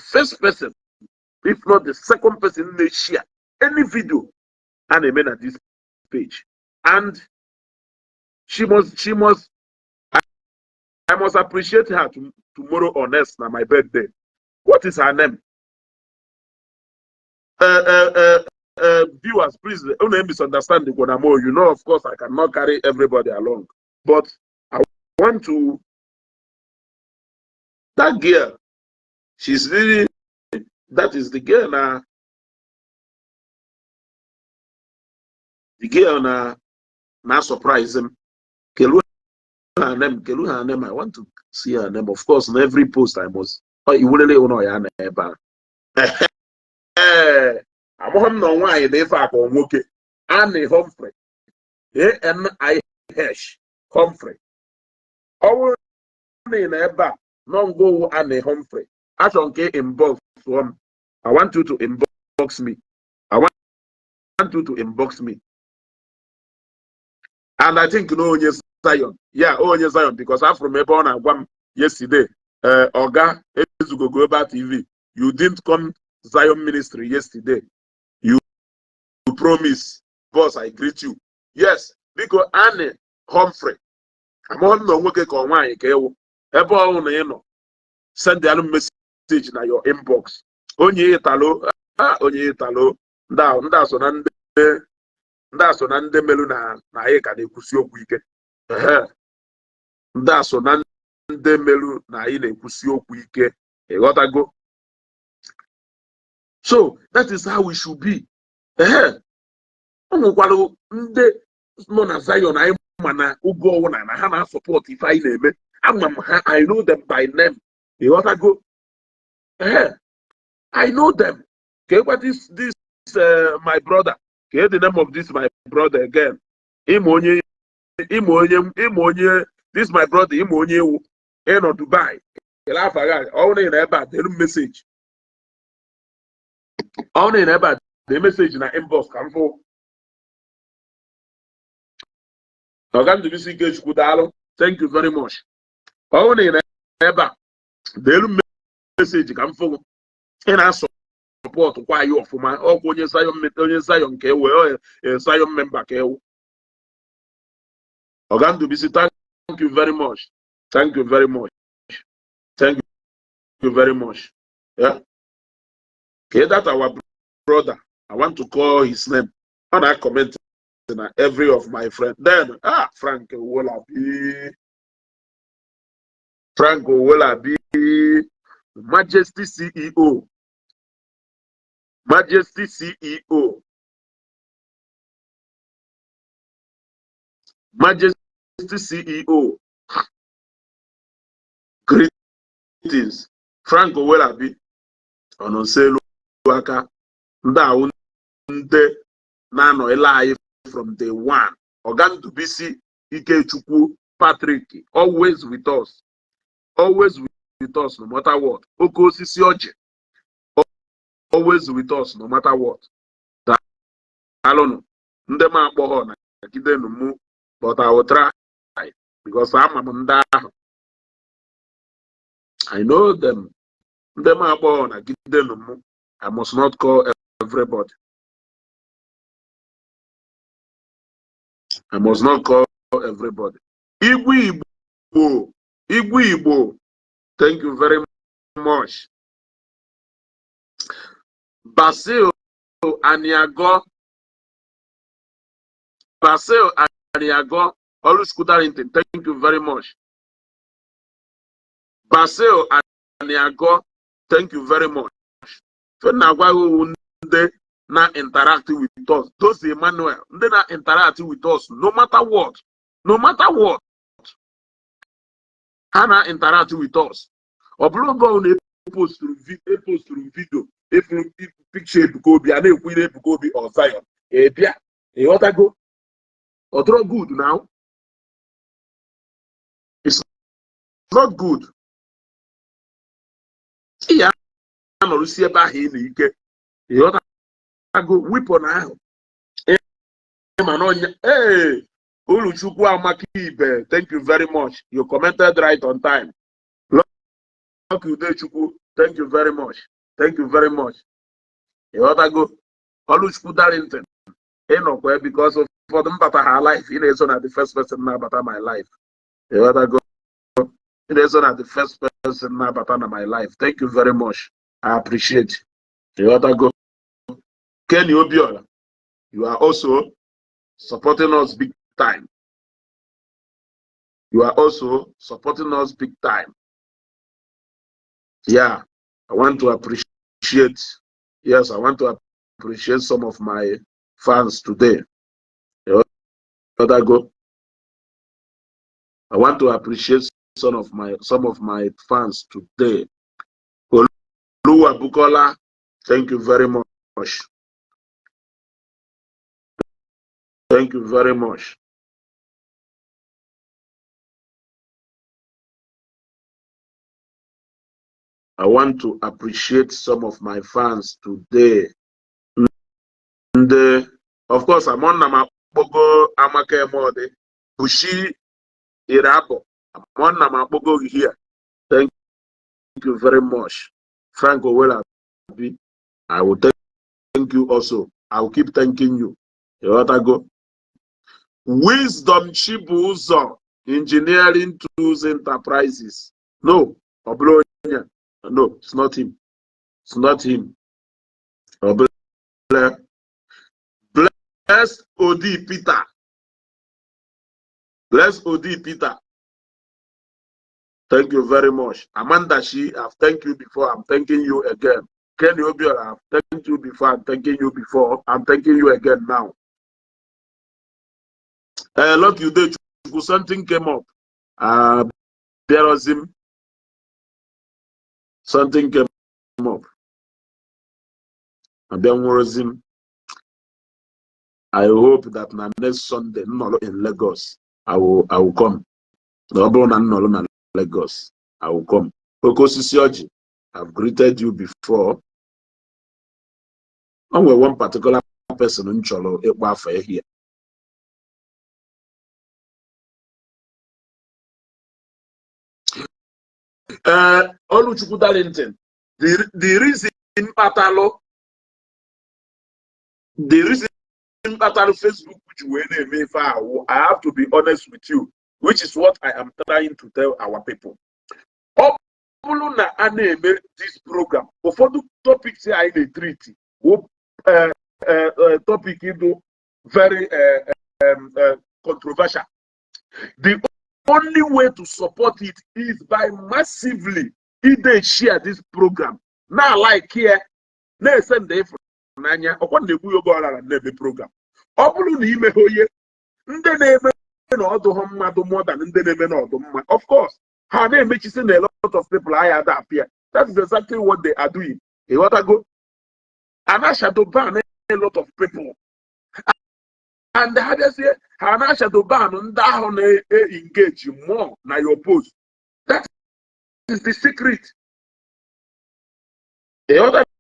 not the second person, na-share any video a na-eme na this page, and she must I must appreciate her tomorrow or next na my birthday. What is her name? Viewers, please don't misunderstand the Guanamo. Of course, I cannot carry everybody along, but I want to. That girl, she's really, that is the girl now. The girl now, now surprise him. Kelu her name, Kelu her name. I want to see her name. Of course, in every post I must. Oh, you wouldn't know ya ebe a. Ee, amaghị m na nwaanyị na ife akpa nwoke. Annie Humphrey, A-N-I-H Humphrey. Ọ bụrụ na ị nọ ebe a nọ ngowu Annie Humphrey, achọ nke inbox m. I want you to inbox me. I want you to inbox me. And I think na onye Zion, yeah, onye Zion, because afụrụ m ebe ọ na-agwa m yesterday, Oga Ezugo Global TV, you didn't come Zion Ministry yesterday. You promise. Boss, I greet you. Yes, biko, Annie Humphrey. Amaghị m na nwoke ka ọ nwaanyị ka ewu. Ebe ọ na ị nọ, send alụ message na your inbox. Onye Italo, ah, onye Italo, ndị a so na ndị a so na ndị melu na anyị ka na-ekwusi okwu ike. Ehe. Ndị a so na ndị melu na anyị na-ekwusi okwu ike. Ịghọtago? So that is how we should be. Ehe, o nwekwara ndị nọ na Zion anyị ma na oge ọwụna na ha na-asupport ife anyị na-eme. Ama m ha, I know them by name. Ịghọtago? Ehe, I know them. Ka ekwa this my brother, ka the name of this my brother again? Ịma onye, ịma onye, ịma onye this my brother, ịma onye ewu ịnọ Dubai. Kele afa gị. Ọ bụrụ na ị nọ ebe a, delu m message. Ọ bụrụ na ị nọ ebe a, dee message na inbox ka m fụ. Ọga Ndụbụisi Ikechukwu, daalụ, thank you very much. Ọ bụrụ na ị nọ ebe a, deelu m message ka m fụ. Ị na-asupport kwa anyị ọfụma. Ọkwa onye Zion, onye Zion ka ewe, Zion member ka ewu. Ọga Ndụbụisi, thank you very much, thank you very much, thank you very much. Yeah. Okay, that our brother, I want to call his name. Ọ na-comment na every of my friend. Then, ah, Frank Owolabi, Frank Owolabi, Majesty CEO, Majesty CEO, Majesty CEO. Greetings, Frank Owolabi. Ọ nọ nso elu aka. Ndị ahụ ndị na-anọ ile anyị from day one. Oga Ndubisi Ikechukwu Patrick, always with us, always with us no matter what. Oke osisi ọjị, always with us no matter what. Daalụnụ. Ndị m akpọghọ na gidenu mụ, but I will try because ama m ndị ahụ, I know them. Ndị m akpọghọ na gidenu mụ. I must not call everybody. I must not call everybody. Igwe Igbo, Igwe Igbo, thank you very much. Basil Aniago, Basil Aniago, Oluchukwu Darlington, thank you very much. Basil Aniago, thank you very much. Fe na-agwa gị ndị na interact with us, those Emmanuel, ndị na interact with us no matter what, no matter what, ha na interact with us. Ọ bụrụ oge ọ na-eposturu video efuru picture Ebuka Obi a na-ekwu ihe Ebuka Obi or Zion ebịa, ịghọtago? Ọ dịrọ good now. It's not good. Ị ya anọrụsi ebe ahụ ị na ike, ịghọtago? Weapon ahụ ịma na ọnya. Ee, Oluchukwu Amaka Ibe, thank you very much. You commented right on time. Lucky Udechukwu, thank you very much, thank you very much. Ịghọtago? Oluchukwu Darlington, ịnọkwa because ụfọdụ mbata ha life, ị na-eso na the first person na-abata my life. Ịghọtago? Ị na-eso na the first person na-abata na my life. Thank you very much, I appreciate. Ịghọtago? Kenny Obiora, you are also supporting us big time. You are also supporting us big time. Yeah, I want to appreciate, yes, I want to appreciate some of my fans today. Ịghọtago? I want to appreciate some of my fans today. Oluwa Bukola, thank you very much. Thank you very much. I want to appreciate some of my fans today. And of course, I'm on akpọgo Amaka Emodi, Bushi Irabo. I'm on akpọgo here. Thank you very much. Frank Owela, I will thank you also. I will keep thanking you. Ịghọtago? Wisdom Chibuzo, Engineering Tools Enterprises. No, ọ bụrụ onye. No, it's not him. It's not him. Ọ bụrụ Bless Odi Peter. Bless Odi Peter. Thank you very much. Amanda Shi, I've thanked you before. I'm thanking you again. Kenny Obiora, I've thanked you before. I'm thanking you before. I'm thanking you again now. Lucky Udechukwu, something came up. Bịarọzi m. Something came up. Abịa nwụrụzi m. I hope that na next Sunday, m nọrọ in Lagos, I will come. Na ọ bụrụ na m nọrọ na Lagos, I will come. Oke osisi ọjị, I've greeted you before. O nwere one particular person m chọrọ ịkpọ afọ ehihie. Ee, Oluchukwu Darlington, the reason kpatalụ Facebook ji wee na-eme ife ahụ, I have to be honest with you, which is what I am trying to tell our people. Ọ bụrụ na a na-eme this program, ụfọdụ topics anyị na-etreat wụ topic dị very controversial. The only way to support it is by massively ide share this program, na like here, na-ese ndị ịfụnanya. Ọkwa na-ekwu ya oge ọrara na-eme program. Ọ bụrụ na imeghe onye ndị na-eme na ọdụ ha mmadụ more than ndị na-eme na ọdụ mma, of course ha na-emechisi na a lot of people aya ada appear. That is exactly what they are doing. Ịghọtago? A na shadow ban a lot of people, and ha bịazie, ha na shadow ban ndị ahụ na-engage more na your post. That is the secret. Ịghọtago?